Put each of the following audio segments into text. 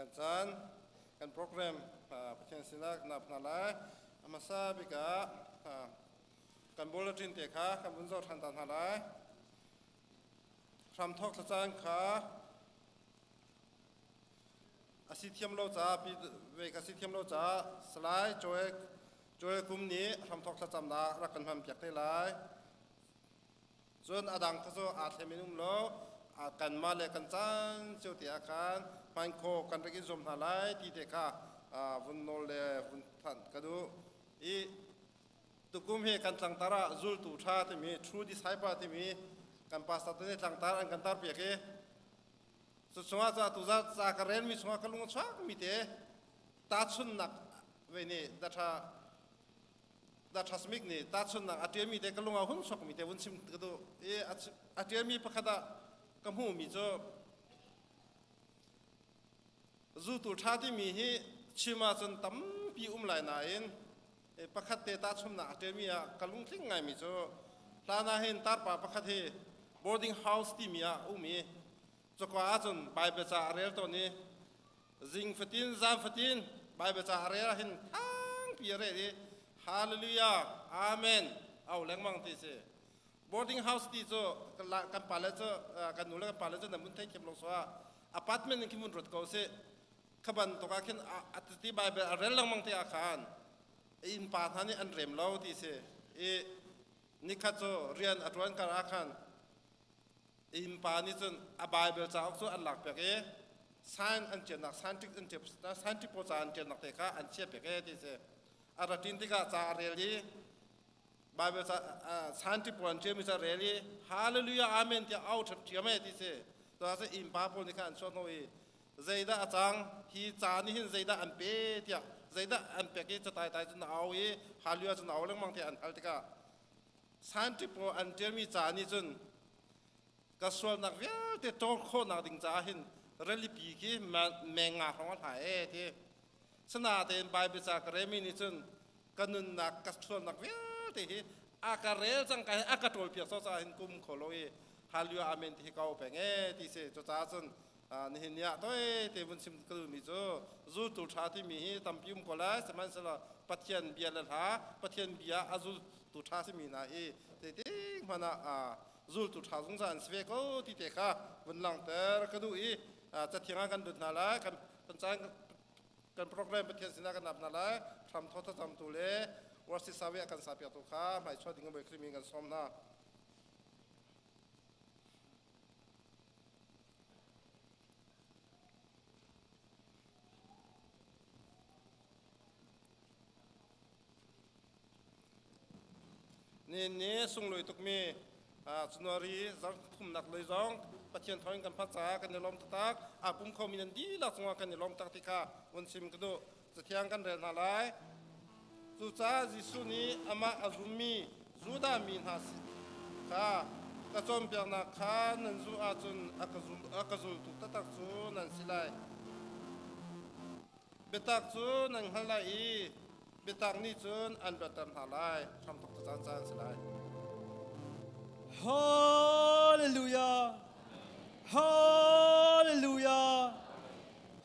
Kan caan kan program Pathian sinah kan ap hna lai. A hmasa bik ah kan bulletin te kha kan vun zoh ṭhan ta hna lai. Hramthawk thlacaan kha a si thiam lo caah pi ve ka si thiam lo caah Salai Joel Joel Kum nih hramthawk thlacamnak rak kan hman piak te lai. Cun a dang kha cu aa thlem in um lo kanmah le kan caan cio te ah khan hman khawh kan rak i zuam hna lai ti te kha vun nawl le vun thanh ka duh. I tukum hi kan tlangtar ah zultu ṭha timi true disciple timi kan pastor te nih tlangtar an kan tar piak i cu chungah cu atu za ca ka relmi chungah ka lung a chuakmi te tahchunnak ve nih the ṭha The Trustmik nih tahchunhnak a ṭialmi te ka lung ah hun sokmi te vun chim ka duh i a ṭialmi pakhat ah ka hmuhmi cu zultu ṭha timi hi chim ahcun tampi um lai nain pakhat te tahchunhnak a ṭialmi ah ka lungtling ngaimi cu hlan ah hin tarpa pakhat hi boarding house timi ah um i cuka ahcun Bible ca a rel tawn i Zing fatin zan fatin Bible ca a rel ahhin thangpi a rel i Hallelujah Amen au lengmang ti si. Boarding house ti cu kan pale cu kan nu le kan pale cu nan mun thei thiam lo so ah apartment in khi mun ruat ko si. Kha bantuk ah khin a ti Bible a rel lengmang te ah khan innpa hna nih an rem lo ti si. I nikhat cu rian a ṭuan kar ah khan innpa nih cun a Bible cauk cu an lakpiak i sign an ṭialnak scientific an ṭial scientific pawl ca an ṭialnak te kha an chiahpiak e ti si. A ra ṭin tikah ca a rel i Bible ca scientific pawl an ṭialmi ca rel i Hallelujah Amen tiah au ṭhiamṭhiam e ti si. Cucaah innpa pawl nih khan an chuah hnawh i zeidah a cang hi ca nih hin zeidah an pe tiah zeidah an pek i cataitai cun na au i Hallelujah cun na au lengmang tiah an hal tikah Scientific pawl an ṭialmi ca nih cun ka sualnak vialte ṭawl khawhnak ding caah hin rilipi khi meng nga hrawng a hla e ti. Sinain Bible ca ka relmi nih cun ka nunnak ka sualnak vialte hi a ka rel cang ka a ka ṭawl piak caah hin kum kho lo i Hallelujah Amen ti hi ka au peng e ti si. Cucaah cun nihin ni ah toi te vun chim ka duhmi cu zultu ṭha timi hi tampi um ko lai sihmanhsehlaw Pathian bia le hla Pathian bia a zultu ṭha simi hna hi zeitik hmanh ah zultu ṭha zungzal an si ve ko ti te kha vun langhter ka duh i cathiang ah kan lut hna lai kan kan caan kan program Pathian sinah kan ap hna lai hram thaw thlacamtu le worship sawi a kan sa piaktu kha hmaichuah ding in Bawi Khrih min kan sawm hna. Ni ni sunglawi tukmi January zarh thumnak lei zong Pathian thawngin kan phat caah kan i lawm taktak. Aa pum khomi nan dihlak cungah kan i lawm tak ti kha vun chim ka duh. Cathiang kan rel hna lai. Cucaah Jesuh nih amah a zummi Judah mi hna kha ka cawnpiaknak kha nan zulh ahcun a ka zultu taktak cu nan si lai. Biatak cu nan hngalh lai i biatak nih cun an luatter hna lai. Hramthawk caan caan si lai. Hallelujah! Hallelujah!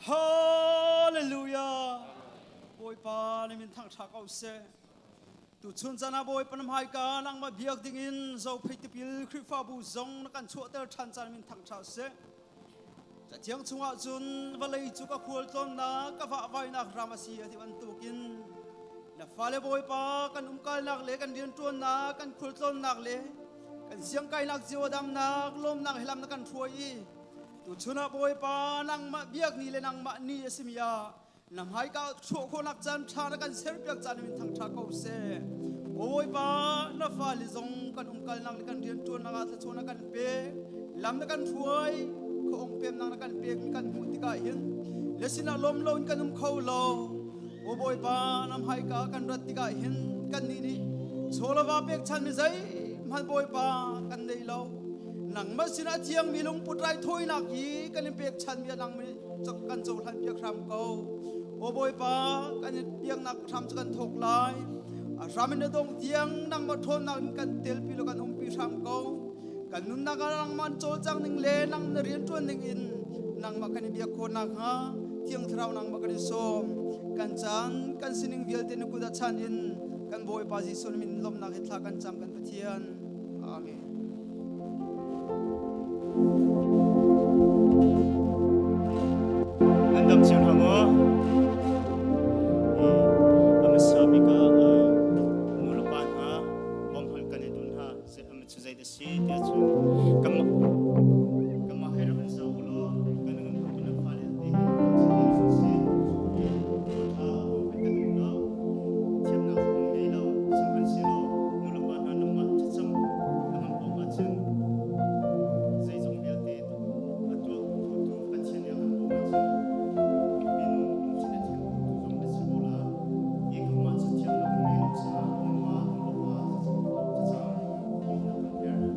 Hallelujah! Bawipa na min thangṭha ko seh. Tuchun caan ah Bawipa na hmaika nangmah biak dingin Zophei tipil Khrihfabu zong na kan chuahter ṭhan caan min thangṭha seh. Cathiang chungah cun vawlei cu ka khualtlawnnak ka vahvainak ram a si a ti bantukin na fale Bawipa kan umkalnak le kan rianṭuannak kan khualtlawnnak le kan siangkainak cio damnak lawmnak he lam na kan hruai i Tuchun ah Bawipa nangmah biak ni le nangmah ni a simi ah na hmaika chuah khawhnak caan ṭha na kan serpiak caan in thangṭha ko seh. Aw Bawipa na fale zong kan umkalnak le kan rianṭuannak ah thluachuah na kan pek lam na kan hruai khuaung pemnak na kan pek mi kan hmuh tikah hin le sinah lawm loin kan um kho lo. Aw Bawipa na hmaika kan rat tikah hin kannih nih chawlava pekchan mi zeihmanh Bawipa kan nei lo. Nangmah sinah thiangmi lungput raithawinak hi kan in pekchanmi a nangmah kan cohlan piak hram ko. Aw Bawipa, kan in biaknak hram cu kan thawk lai. A hram in a dong tiang nangmah ṭhawnnak in kan telpi lo kan umpi hram ko. Kan nunnak ah nangmah an cawlcang ning le nang na rianṭuan ning in nangmah kan i biak khawh nakhnga Thiang Thlarau nangmah kan in sawm. Kan caan, kan sining vialte na kut ah chan in kan Bawipa Jesuh min lawmhnak he thla kan cam kan Pathian. Amen. Nan dam cio hna maw? A hmasa bik ah nu le pa hna bawmhhal kan i dun hna. Cu zei dah si tiah cun kanmah he rak in zoh u law kan ngan tu nan fale te hi kan si ti ṭha kan um lo, thiamnak zong ngei lo. Sihmanhsehlaw nu le pa hna, nangmah thlacam na ngam ko ahcun zeizong vialte a tuah khotu Pathian nih a kan bawmh ahcun minung lungthin a thiam khotu zong na si ko la. I kanmah cu thiamnak kan ngei lo caah nangmah nu le pa thlacam bawmhnak kan herh.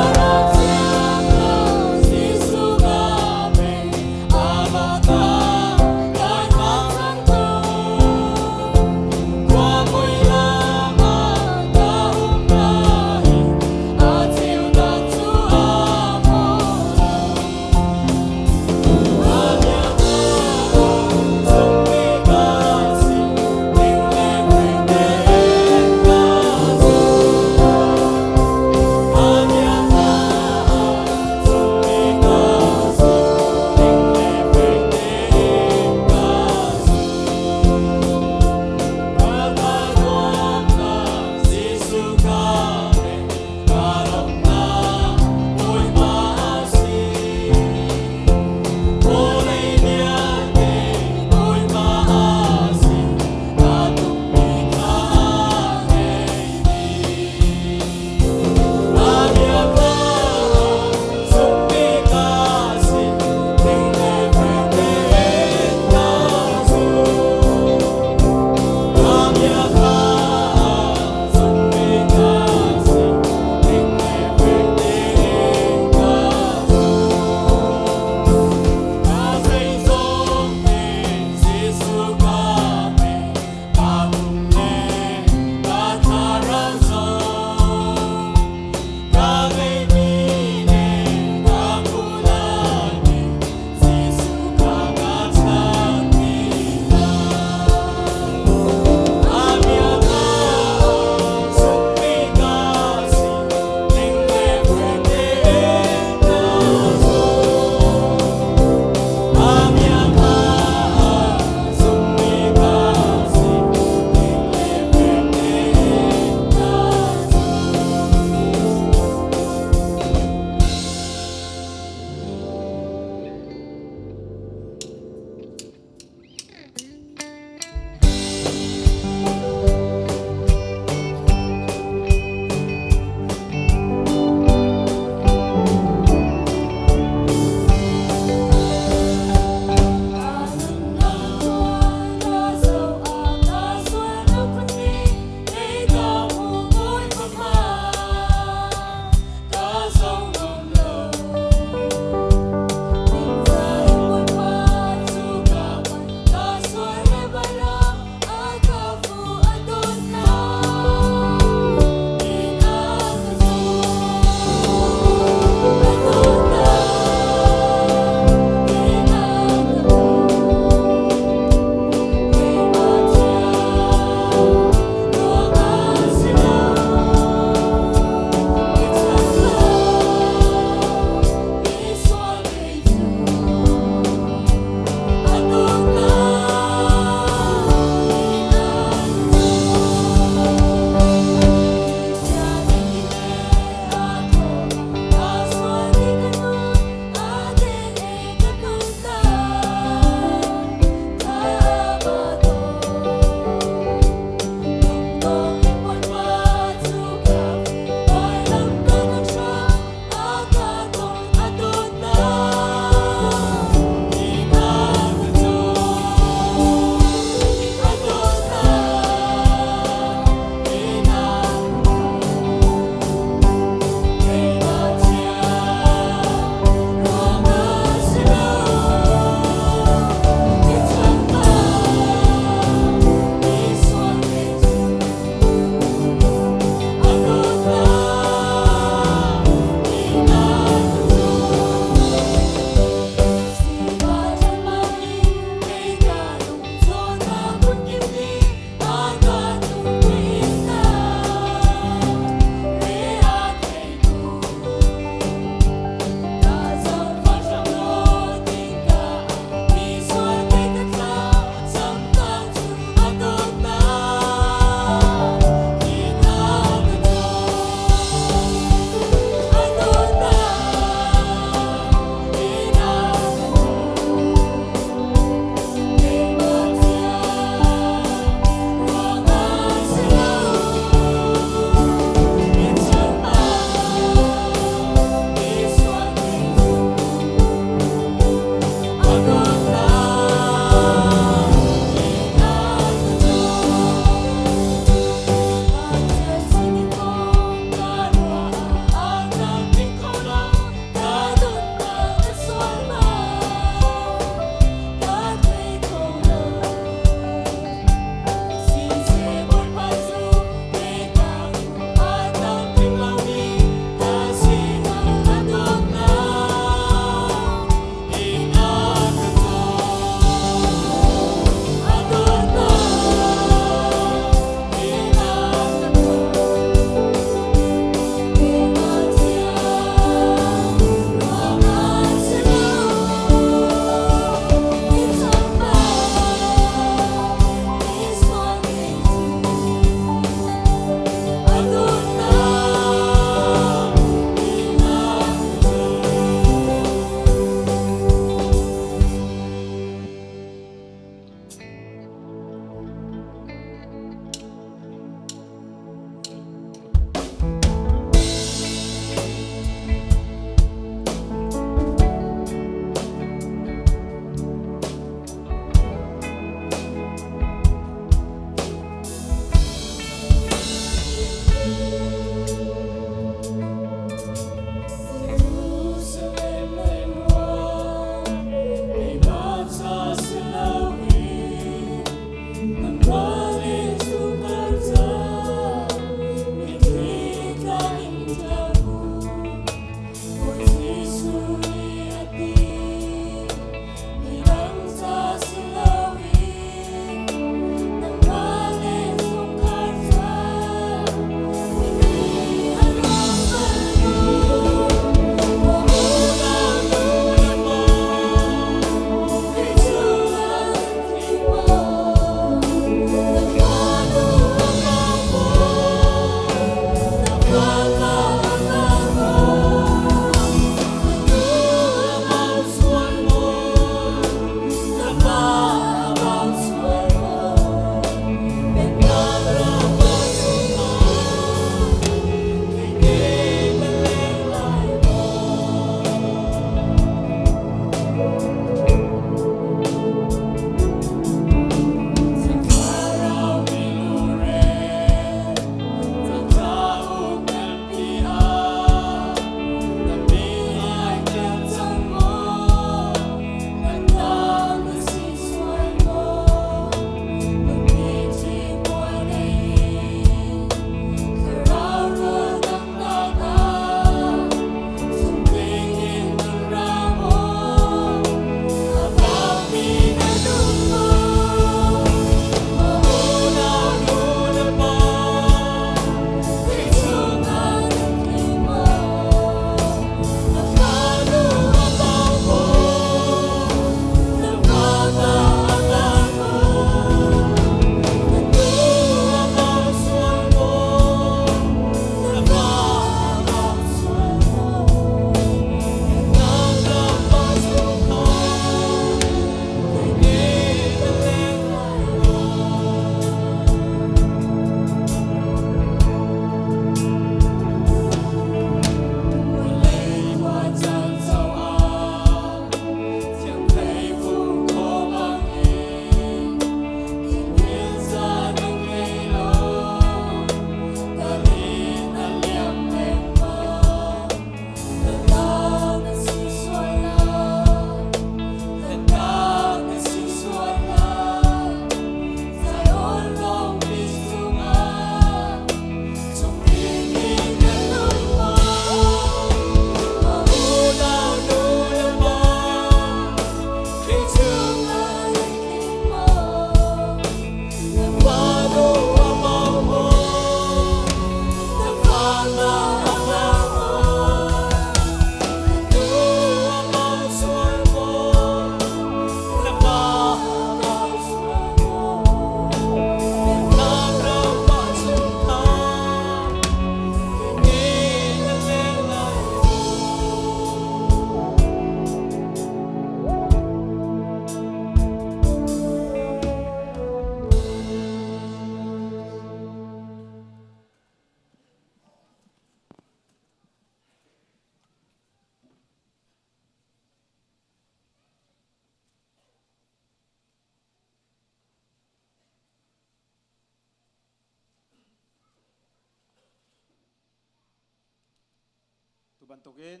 bantukin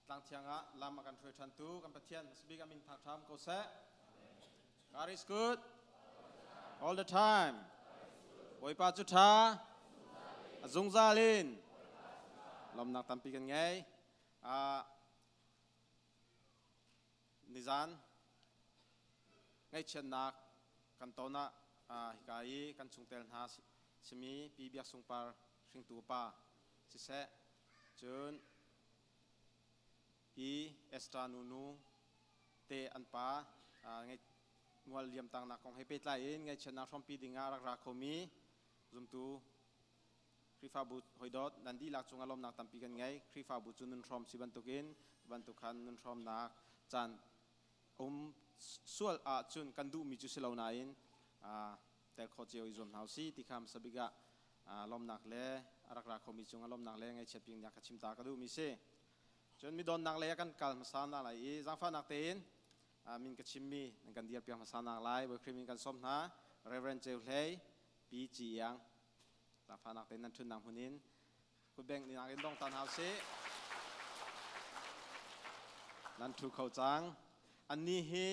tlangthiang ah lam a kan hruai ṭhantu kan Pathian hmasabik a min thangṭham ko seh. God is good all the time. Bawipa cu ṭha a zungzal in lawmnak tampi kan ngei. Nizan ngaihchiatnak kan ton ah hika i kan chungtel hna simi Pi Biak Sung Par hringtu pa siseh, cun Pi Esther Nunu te an pa mual liam tangnak kong he pehtlai in ngaihchiatnak hrawmpi dingah rak ra khomi zumtu Khrihfabu hoidawt nan dihlak cungah lawmnak tampi kan ngei. Khrihfabu cu nun hrawm si bantukin bantuk khan nun hrawmnak caan um sual ahcun kan duhmi cu si lo nain tel khawh cio i zuam hna usih ti kha hmasa bik ah lawmnak le a rak ra khomi cungah lawmnak le ngaihchiat pinak ka chim ta ka duhmi si. Cun midonnak lei ah kan kal hmasa hna lai i zaangfahnak tein min ka chimmi nan kan dirpiak hmasa nak lai Bawi Khrih min kan sawm hna. Reverend Ceu Hlei, Pi Ci Iang. Zaangfahnak tein nan ṭhutnak hmun in kutbengh ni nakin dong ta hna usih. Nan ṭhu kho cang. Annih hi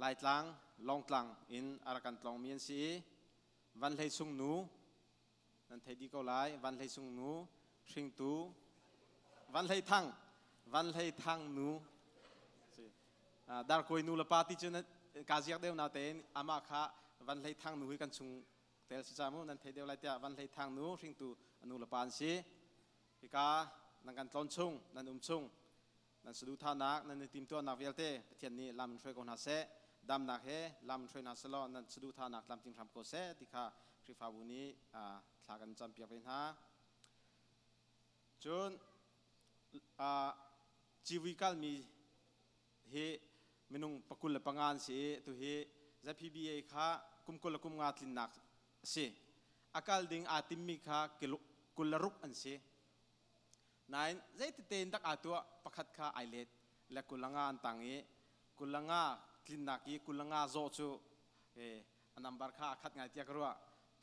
Laitlang, Lawngtlang in a rak kan tlawngmi an si i Van Hlei Sung nu nan thei dih ko lai. Van Hlei Sung nu hringtu Van Hlei Thang, Van Hlei Thang nu Darkawi nu le pa ti cu kaa ziak deuh natein amah kha Van Hlei Thang nu hi kan chung tel si ca mu nan thei deuh lai tiah Van Hlei Thang nu hringtu a nu le pa an si. Hika nan kan tlawn chung, nan um chung, nan saduhthahnak, nan i timtuahnak vialte Pathian nih lam in hruai ko hna seh. Damnak he lam in hruai hna selaw nan saduhthahnak tlamtling hram ko seh ti kha Khrihfabu nih thla kan campiak ve hna. Cun civui kalmi hi minung 25 an si i tuhi ZPBA kha kum 25 tlinnak a si. A kal ding aa timmi kha 26 an si. Nain zeitite in dak aa tuah pakhat kha ai let le 25 an tang i 25 tlinnak i 25 zawh cu a number kha a khat ngai tiah ka ruah.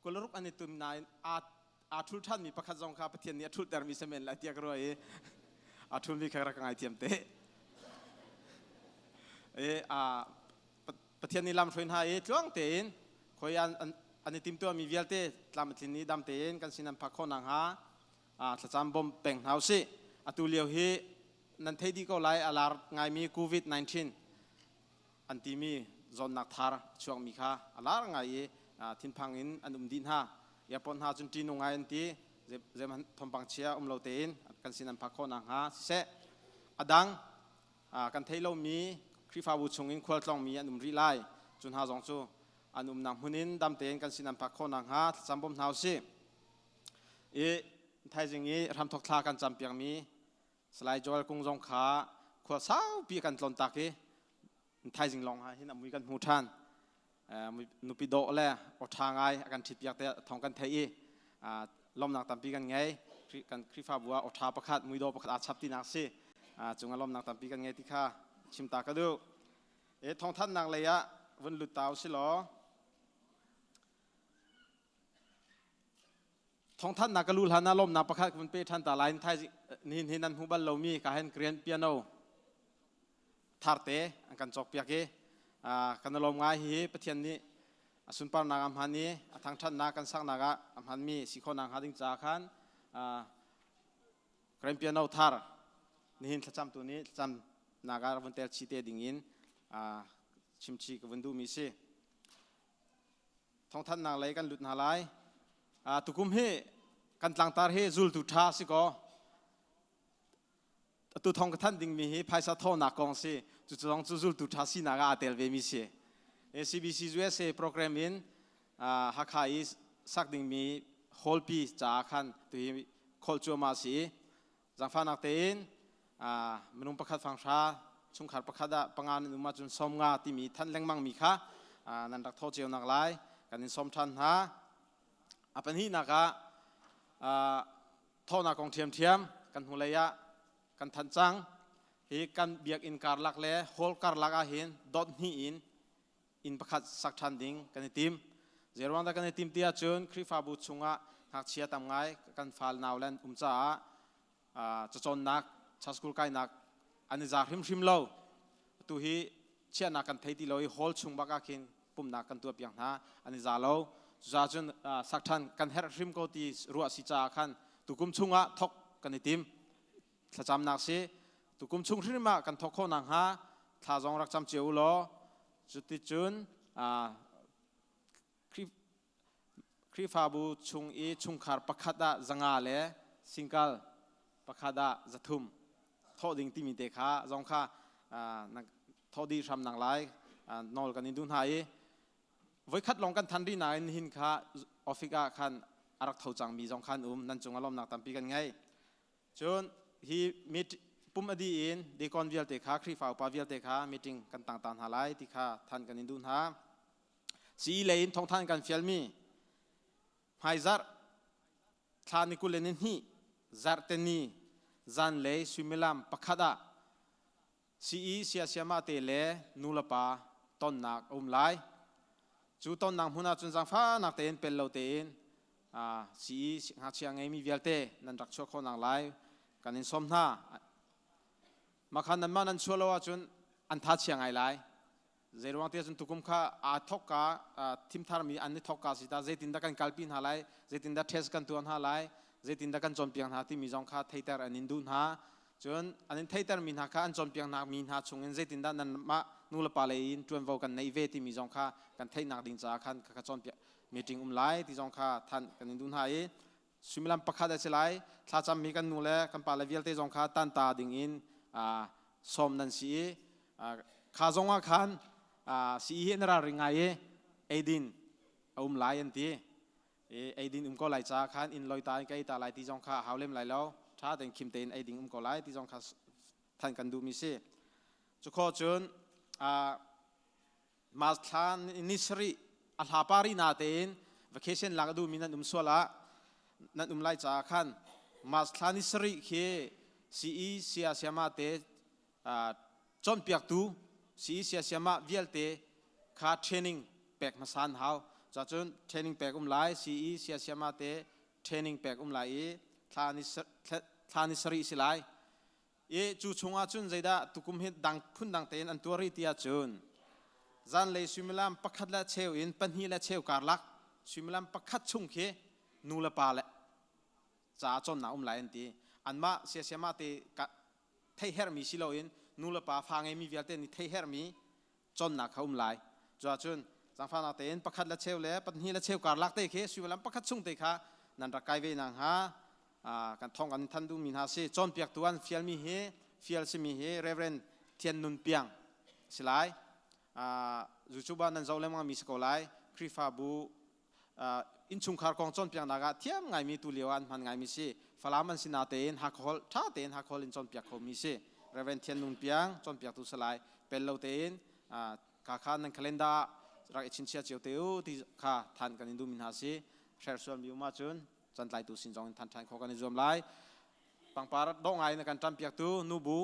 26 an i tum nain aa aa ṭhul ṭhanmi pakhat zong kha Pathian nih a ṭhultermi si men lai tiah ka ruah i aa ṭhulmi kha rak ka ngaithiam te. I Pathian nih lam hruai hna i tluang tein khoi an an i timtuahmi vialte tlam a tlin i dam tein kan sin an phak khawh nakhnga thlacam bawm peng hna usih. Atu lio hi nan thei dih ko lai a lar ngaimi COVID-19 an timi zawnnak thar chuakmi kha a lar ngai i thinphang in an um dih hna. Airport hna cun ṭihnung ngai an ti. Zeihmanh thawngpang chia um lo tein kan sin an phak khawh nakhnga siseh. A dang kan theih lomi Khrihfabu chungin khualtlawngmi an um rih lai. Cu hna zong cu an umnak hmun in dam tein kan sin an phak khawh nakhnga thlacam bawm hna usih. I thaizing i hramthok thla kan campiakmi Salai Joel Kung zong kha khua saupi kan tlawn tak i thaizing lawng ah hin a mui kan hmu ṭhan. Nupi dawh le aw ṭha ngai a kan ṭhitpiak te thawng kan theih i lawmnak tampi kan ngei. Kan Khrihfabu ah aw ṭha pakhat, muidawh pakhat aa chap tinak si. Cungah lawmnak tampi kan ngei ti kha chim ta ka duh. E thawngthanhnak lei ah vun lut ta usih law Thawngthanhnak ka luh hlan ah lawmnak pakhat ka vun pe ṭhan ta lai. Thaizing nihin hi nan hmu bal lomi ka hen grand piano tharte an kan cawkpiak i kan lawm ngai. Hihi Pathian nih a sunparnak a hman i a thangṭhatnak kan saknak ah a hmanmi si khawhnak hnga ding caah khan grand piano thar nihin thlacamtu nih thlacamnak ah vun tel chi te ding in chimchi ka vun duhmi si. Thawngthanhnak lei kan lut hna lai. Tukum hi kan tlangtar hi zultu ṭha si kaw atu thong ka thanh dingmi hi phaisa thawhnak kong si. Cu zong cu zultu ṭha sinak ah aa tel vemi si. CBC USA program in Hakha i sak dingmi hallpi caah khan tuhi kholh cuahmah si i zaangfahnak tein minung pakhat fanghra chungkhar pakhat ah panga nan um ahcun 50 timi thanh lengmang mi kha nan rak thaw cio nak lai kan in sawm ṭhan hna. A pahnihnak ah thawhnak kong ṭhiamṭhiam kan hnulei ah kan thanh cang. Hi kan biakinn karlak le hall karlak ah hin dot hnih in inn pakhat sak ṭhan ding kan i tim. Zeiruang dah kan i tim ti ahcun Khrihfabu chungah ngakchia tam ngai kan fal nau le an um caah cacawnnak school kainak an i za hrimhrim lo. Tu hi chiahnak kan thei ti lo i hall chung bak ah khin pumnak kan tuah piak hna an i za lo. Cucaah cun sak ṭhan kan herh hrim ko ti ruah si caah khan tukum chungah thok kan i tim. Thlacamnak si tukum chung hrim ah kan thok khawh nakhnga thla zong rak cam cio u law cuticun Khrihfabu chung i chungkhar pakhat ah 500 le single pakhat ah 300 thawh ding timi te kha zong kha thawh dih hram nang lai nawl kan in duh hna i voikhat lawng kan than rih nain hin kha office ah khan a rak tho cangmi zong khan um nan cung a lawmnak tampi kan ngei. Cun hi pum a dih in deacon vialte kha Khrihfa upa vialte kha meeting kan tang ta hna lai ti kha than kan in duh hna. Sii lei in thawngthan kan fialmi hmaizarh thla ni 22 zarhteni zanlei suimilam 1 ah sii siasiamah te le nulepa tonnak a um lai. Cu tonnak hmun ah cun zaangfahnak tein pel lo tein sii ngakchia ngeimi vialte nan rak chuah khawh nak lai kan in sawm hna. Makhan nanmah nan chuah lo ahcun an tha chia ngai lai. Zeiruang tiah cun tukum kha aa thokka thimtharmi an i thokka si ta zeitindah kan kalpi hna lai, zeitindah test kan tuah hna lai, zeitindah kan cawnpiak hna timi zong kha theiter an in duh hna. Cun an in theitermi hna kha an cawnpiak hna mi hna chungin zeitindah nanmah nulepa lei in ṭuanvo kan neih ve timi zong kha kan theihnak ding caah khan kha cawnpiak meeting um lai ti zong kha thanh kan in duh hna i suimilam 1 a si lai. Thlacammi kan nu le kan pale vialte zong kha tanta ding in sawm nan si i kha zong ah khan sii hi an ralring ngai i eidin a um lai an ti. Eidin um ko lai ca khan inn loi ta in ka ei ta lai ti zong kha hau lem lai lo. Tha tein khim tein eiding um ko lai ti zong kha than kan duhmi si. Cukhaw cun March thla ni sarih a hla pari na tein vacation lak a duhmi nan um sual ah nan um lai caah khan March thla ni sarih khi CE sia siama te cawnpiaktu CE sia siama vialte kha training pek hmasa an hau. Cacun training pek um lai CE sia siama te training pek um lai i thla ni sarih si lai. I cu chungah cun zeidah tukum hi dang phundang tein an tuar rih ti ahcun zanlei suimilam 1 le cheu in 2 le cheu karlak suimilam 1 chung khi nu le pa le ca cawnnak um lai an ti. Anmah siasiamah te theihherhmi si loin nu le pa fa ngeimi vialte nih theihherhmi cawnnak kha um lai. Cuahcun zaangfahnak tein 1 le cheu le 2 le cheu karlak te khi suimilam 1 chung te kha nan rak kai ve nakhnga kan thong kan than duhmi hna si. Cawnpiaktu an fialmi hi fial simi hi Reverend Thian Nun Piang si lai. YouTube ah nan zoh lengmang mi si ko lai. Khrihfabu innchungkhar kong cawnpiaknak ah thiam ngaimi tu lio ah an hman ngaimi si. Falam an si natein Hakha holh ṭha tein Hakha holh in cawnpiak khomi si. Reverend Thian Nung Piang cawnpiaktu si lai. Pel lo tein ka kha nan calendar ah rak i chinchiah cio te u ti kha than kan in duhmi hna si. Share sualmi um ahcun cantlaitu sin zong in than ṭhan khawh kan i zuam lai. Pangpar dawh ngai na kan ṭampiaktu nubu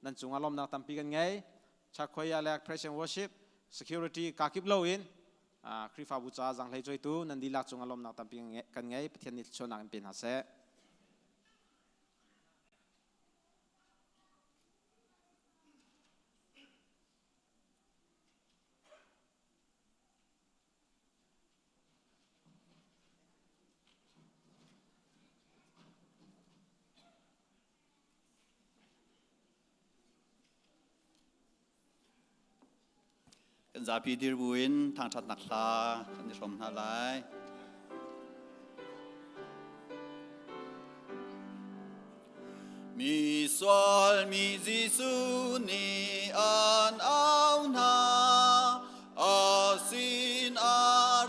nan cungah lawmnak tampi kan ngei. Chakhuai le praise and worship security kakip lo in Khrihfabu ca zanghlei coitu nan dihlak cungah lawmnak tampi kan ngei. Pathian nih thluachuahnak in pe hna seh. Kan zapi dir buin thangṭhatnak hla kan i hrawm hna lai. Mi sual mi Jesuh nih an au hna, a sin a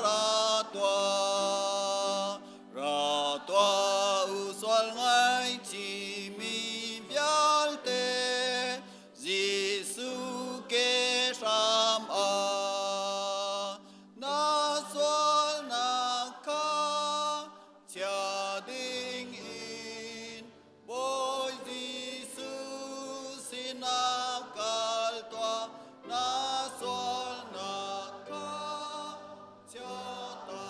ra tuah. Ra tuah u sual ngaihchih mi vialte, Jesuh ke hram ah. Na sualnak kha chia ding in Bawi Jesuh sinah kal tuah, na sualnak kha chia ta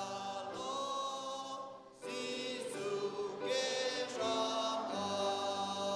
law, Jesuh ke hram ah.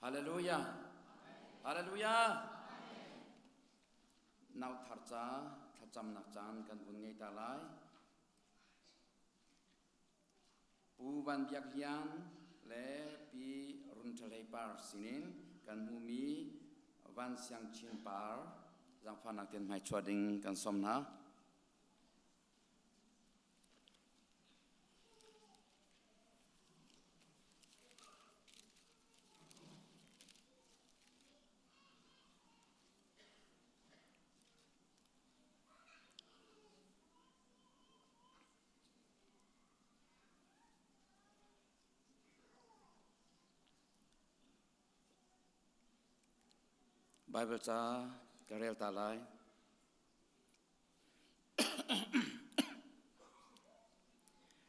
Hallelujah. Hallelujah. Nau thar ca thlacamnak caan kan vun ngei ta lai. Pu Van Biak Lian le Pi Run Ṭha Hlei Par sinin kan hmuhmi Van Siang Chin Par zaangfahnak tein hmaichuah ding kan sawm hna. Baibal ca ka rel ta lai.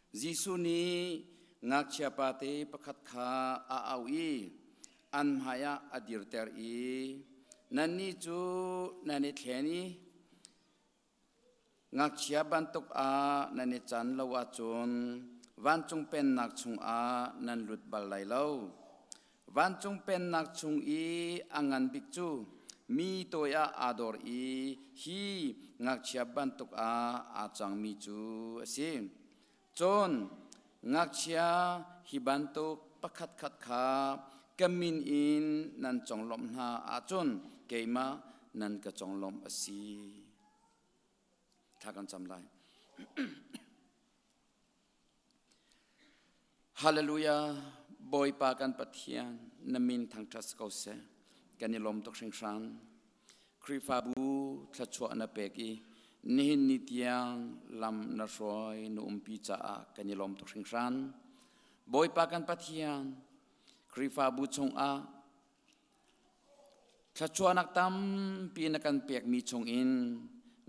Jesuh nih ngakchia pate pakhat kha a auh i an hmaiah a dirter i nannih cu nan i thlen i Ngakchia bantuk ah nan i can lo ahcun vancung pennak chungah nan lut bal lai lo. Vancung pennak chung i a ngan bik cu mi tawi ah aa dor i hi ngakchia bantuk ah aa cangmi cu a si. Cun ngakchia hi bantuk pakhatkhat kha ka min in nan conglawmh hna ahcun keimah nan ka conglawmh a si. Thla kan cam lai. Hallelujah. Bawipa kan Pathian na min thangṭhat si ko seh. Kan i lawm tuk hringhran. Khrihfabu thluachuah na pek i nihin ni tiang lam na hruai na umpi caah kan i lawm tuk hringhran. Bawipa kan Pathian Khrihfabu chungah Thluachuahnak tampi na kan pekmi chungin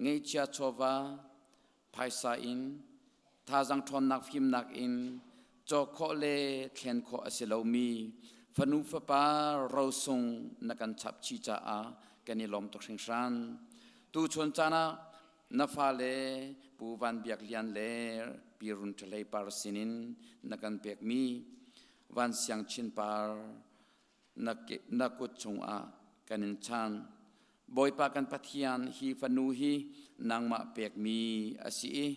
ngeihchia chawva, phaisa in, thazaang ṭhawnnak fimnak in cawk khawh le thlen khawh a si lomi fanu fapa rosung na kan chap chih caah kan i lawm tuk hringhran. Tuchun caan ah na fale Pu Van Biak Lian le Pi Run Ṭha Hlei Par sinin na kan pekmi Van Siang Chin Par na kut chungah kan in chan. Bawipa kan Pathian, hi fanu hi nangmah pekmi a si i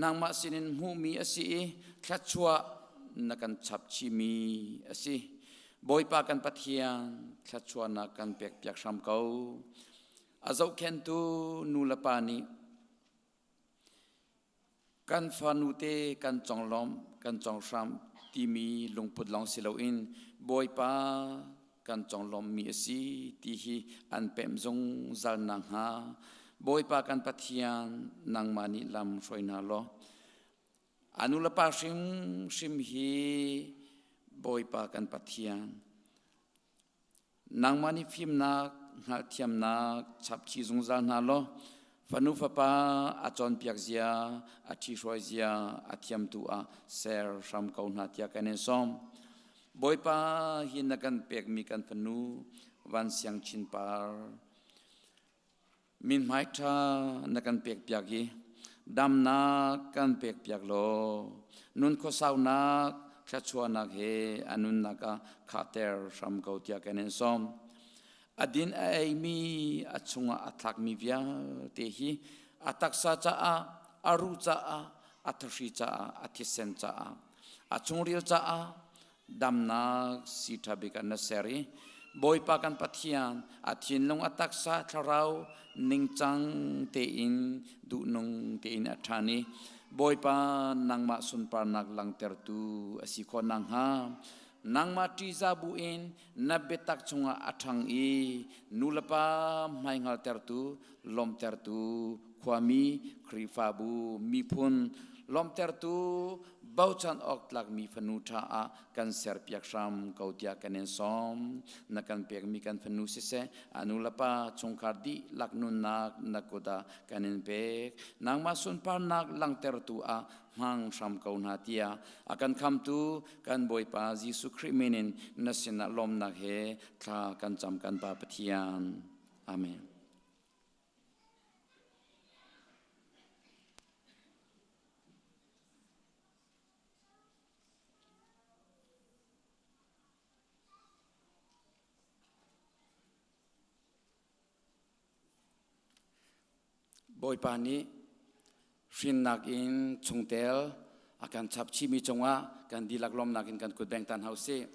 nangmah sinin hmuhmi a si i thluachuah na kan chap chihmi a si. Bawipa kan Pathian, thluachuahnak kan pekpiak hram ko. A zohkhenhtu nu le pa nih Kan fanute kan conglawmh, kan conghramh timi lungput lawng si loin Bawipa kan conglawmhmi a si ti hi an pemh zungzal nakhnga Bawipa kan Pathian nangmah nih lam hruai hna law a nu le pa hrimhrim hi Bawipa kan Pathian Nangmah nih fimnak, hngalhthiamnak chapchih zungzal hna law fanu fapa a cawnpiak zia, a ṭhihruai zia a thiamtu ah ser hram ko hna tiah kan in sawm. Bawipa hi na kan pekmi kan fanu Van Siang Chin Par Mithmai ṭha na kan pekpiak i damnak kan pekpiak law nun khuasaunak thluachuahnak he a nunnak ah khahter hram ko tiah kan in sawm. A din a eimi a chungah a thlakmi vialte hi a taksa caah, a ruh caah, a thahri caah, a thisen caah, a chungril caah damnak si ṭha bik ah na ser i Bawipa kan Pathian a thinlung a taksa thlarau ningcang tein duhnung tein a ṭhan i Bawipa nangmah sunparnak langhtertu a si khawh nakhnga nangmah ṭihzah buin na biatak chungah a ṭhang i nulepa hmaihngaltertu lawmhtertu khuami Khrihfabu miphun lawmhtertu bochan awk tlakmi fanu ṭha ah kan serpiak hram ko tiah kan in sawm. Na kan pekmi kan fanu siseh, a nu le pa chungkhar dihlak nunnak na kut ah kan in pek. Nangmah sunparnak langhtertu ah hmang hram ko hna tiah a kan khamtu kan Bawipa Jesuh Khrih min in na sinah lawmnak he thla kan cam kan Pa Pathian. Amen. Bawipa nih hrinnak in chungtel a kan chap chihmi cungah kan dihlak lawmnak in kan kut beng tan hau sih.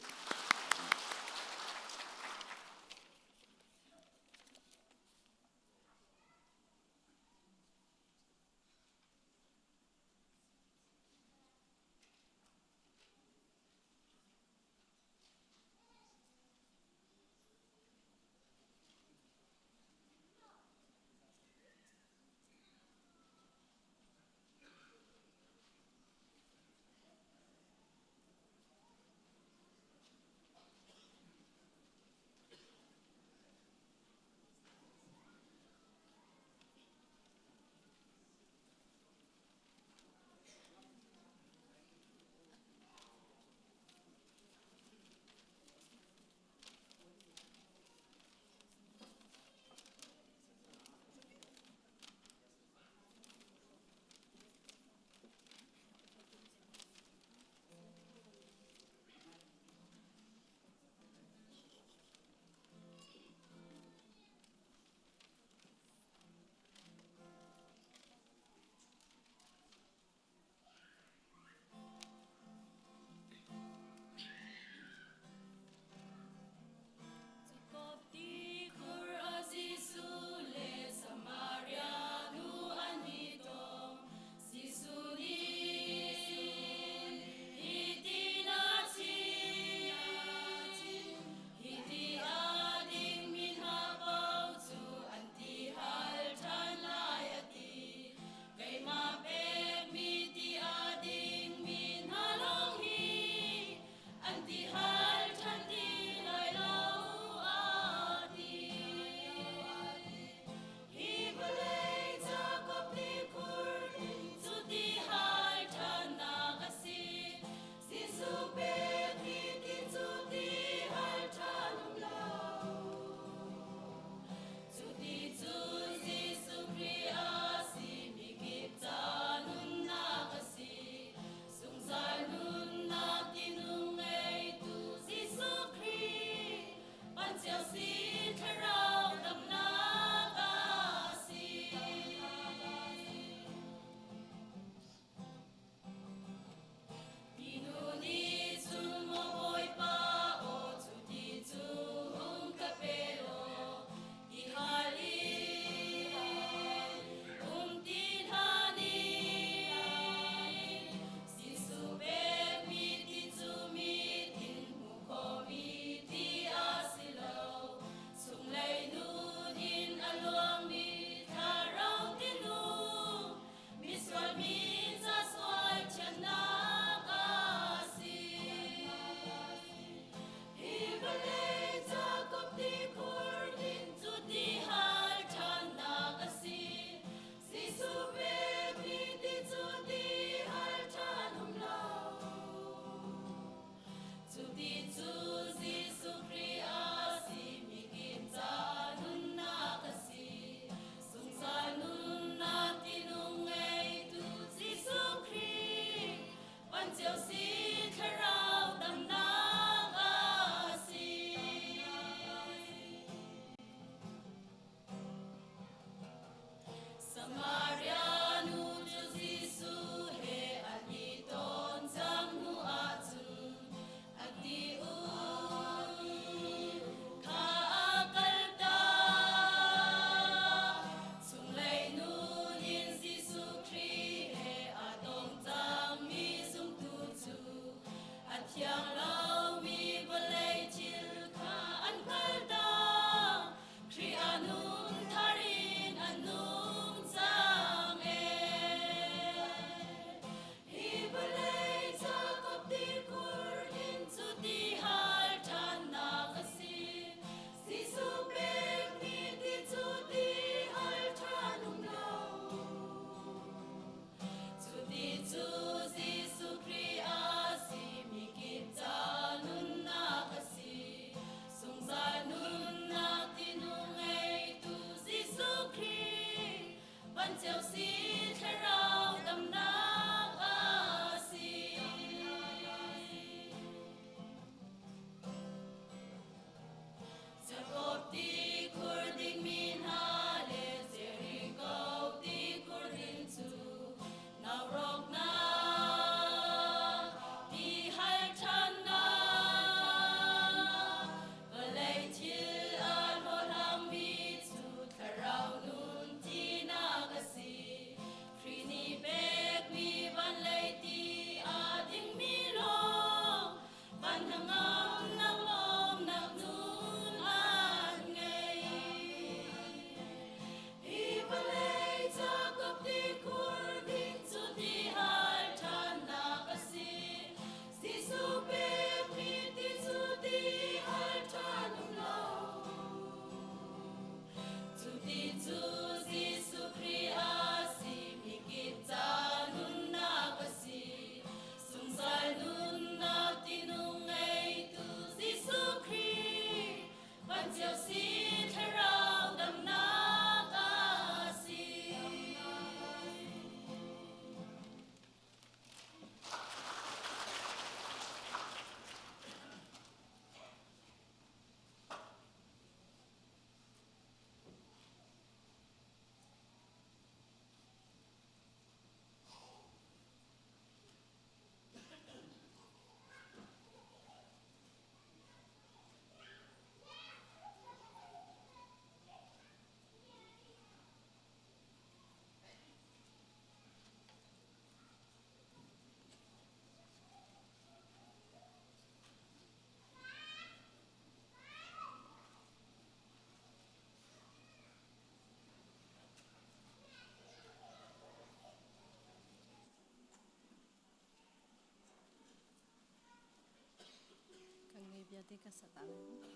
Bia te ka sa ta lai.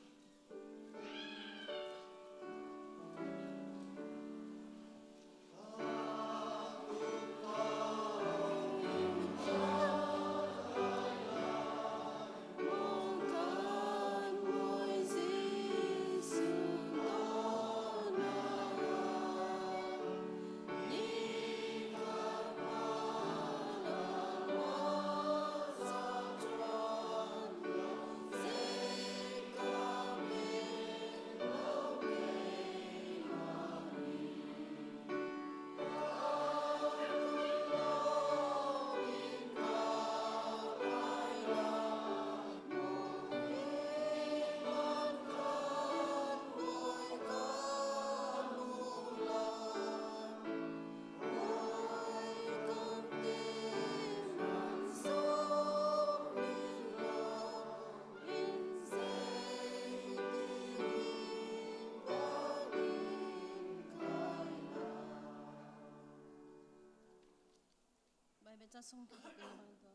Bible ca sung ke bang to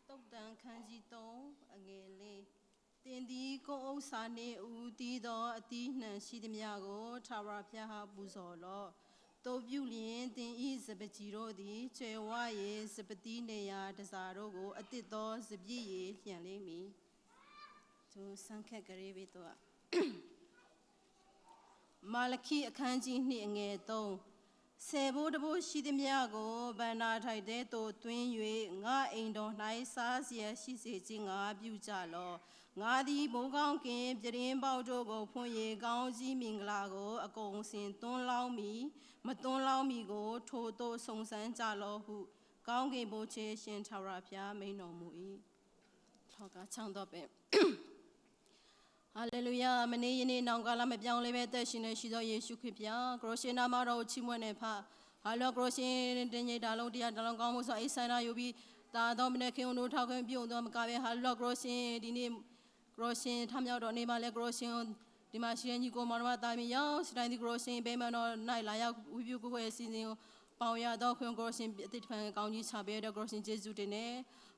tok dang khan ji to ange le သင်သည်ကိုယ်ဥစ္စာနှင့်ဦးတည်သောအသီးနှံရှိသည်များကိုထာဝရဘုရားအားပူဇော်လော့တို့ပြုလျင်သင်၏စပကြီးတို့သည်ကျွယ်ဝ၍စပတိနေရာတစားတို့ကိုအတစ်သောစပြည့်ရည်လျံလိမ့်မည်သူစံခက်ကလေးပဲတော့မာလခိအခန်းကြီး2အငယ်3ဆယ်ဘိုးတဘိုးရှိသည်များကိုဗန္နာထိုက်တဲ့သို့တွင်း၍ငါအိမ်တော်၌စားเสียရှိစေခြင်းငါပြုကြလော့ငါသည်ဘုံကောင်းကင်ပြရင်ပေါတို့ကိုဖွင့်၍ကောင်းကြီးမင်္ဂလာကိုအကုန်စင်သွန်းလောင်းမီမသွန်းလောင်းမီကိုထိုသို့ဆုံဆန်းကြလော့ဟုကောင်းကင်ဘုရားရှင်ထာဝရဘုရားမိန်တော်မူ၏ထောက်ကချောင်းတော့ပဲဟာလေလုယာမနေ့ယနေ့နောင်ကာလမပြောင်းလဲပဲသက်ရှင်နေရှိသောယေရှုခရစ်ဖျားကရိုရှင်နာမတော်ကိုချီးမွမ်းနေဖဟာလောကရိုရှင်တင်ကြီးတာလုံးတရားတလုံးကောင်းမှုဆိုအိဆန္ဒယူပြီးတာတော်မနေ့ခင်တို့ထောက်ခွင့်ပြုတော်မကပဲဟာလောကရိုရှင်ဒီနေ့ကရိုရှင်ထမြောက်တော်နေမှာလဲကရိုရှင်ဒီမှာရှိတဲ့ညီကိုမောင်တို့တာမီရောက်စတိုင်းဒီကရိုရှင်ဘေးမတော်နိုင်လာရောက်ဝိပြုကိုယ်ရဲ့စီစဉ်ကိုပေါင်ရတော့ခွင့်ကရိုရှင်အတိတ်ဖန်ကောင်းကြီးချပေးတဲ့ကရိုရှင်ယေရှုတင်နေ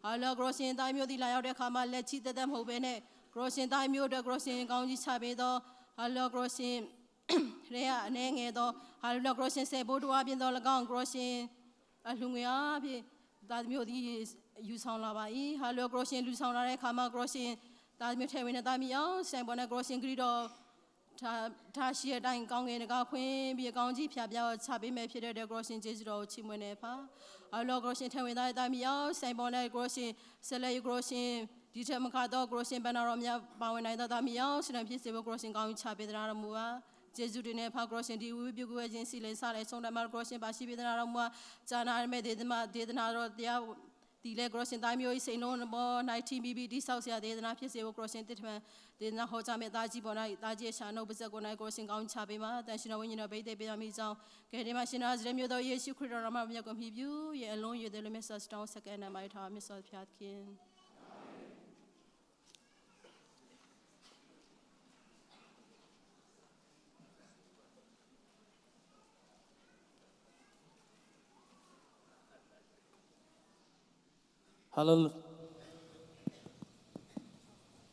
ဟာလောကရိုရှင်တိုင်းမျိုးဒီလာရောက်တဲ့အခါမှာလက်ချီတက်တက်မဟုတ်ဘဲနဲ့ကရိုရှင်တိုင်းမျိုးတဲ့ကရိုရှင်ကောင်းကြီးချပေးတော့ဟာလောကရိုရှင်ရဲအနေငယ်တော့ဟာလောကရိုရှင်ဆေဘိုးတော်ပြင်တော့၎င်းကရိုရှင်အလှငွေအားဖြင့်တာမျိုးဒီယူဆောင်လာပါ၏ဟာလောကရိုရှင်လူဆောင်လာတဲ့အခါမှာကရိုရှင်တာမျိုးထဲဝင်တဲ့တာမျိုးအောင်ဆိုင်ပေါ်နဲ့ကရိုရှင်ဂရီတော်ထာထားရှိတဲ့အတိုင်းကောင်းကင်တကားဖွင့်ပြီးကောင်းကြီးဖျားပြောင်းချပေးမယ်ဖြစ်တဲ့ကရိုရှင်ဂျေဇုတော်ကိုချီးမွမ်းနေပါအလောကရိုရှင်ထဲဝင်တဲ့တာမျိုးအောင်ဆိုင်ပေါ်နဲ့ကရိုရှင်ဆက်လက်ကရိုရှင်ဒီထက်မခတော့ကရိုရှင်ဘန်နာတော်များပါဝင်နိုင်သောတာမျိုးအောင်ရှင်ဖြစ်စေဖို့ကရိုရှင်ကောင်းကြီးချပေးတဲ့တော်မူပါဂျေဇုတင်နဲ့ဖာကရိုရှင်ဒီဝိပုကွေခြင်းစီလေဆလေဆုံးတမကရိုရှင်ပါရှိပေးတဲ့တော်မူဂျာနာမဲ့ဒေသမဒေသနာတော်တရားဒီလေကရိုရှင်တိုင်းမျိုးစိန်လုံးဘောနိုင်တီဘီဘီတိဆောက်ဆရာဒေသနာဖြစ်စေဖို့ကရိုရှင်တစ်ထမန်ဒေသနာဟောကြားမဲ့တာကြီးပေါ်၌တာကြီးရှာနှုတ်ပါစက်ကို၌ကရိုရှင်ကောင်းချပေးမှာတန်ရှင်တော်ဝိညာဉ်တော်ဘိသိက်ပေးတော်မူကြောင်းကဲဒီမှာရှင်တော်ဇရမျိုးတော်ယေရှုခရစ်တော်မှာမြတ်ကိုမြည်ပြုရဲ့အလုံးရည်တယ်လို့မြတ်စွာတောင်းစက္ကန့်နမိုင်ထားမြတ်စွာဘုရားခင်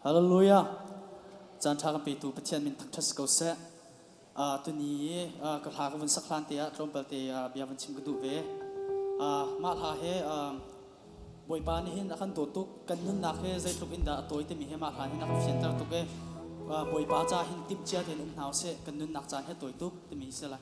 Hallelujah. จานทางปีตูประเทศมินทักทัสก็เสอ่าตัวนี้อ่ากระหากวันสักลานเตียตรมเปลเตียเบียวันชิมกดูเวอ่ามาลาเฮอ่าบอยปานี่เห็นอาคันตัวตุกกันนุนนักเฮใจทุกอินดาตัวที่มีเฮมาลาเห็นอาคันเฟียนตร์ตุกเออ่าบอยปาจ้าเห็นติมเจียเห็นอุ้มหนาวเสกันนุนนักจานเฮตัวตุกที่มีเสละ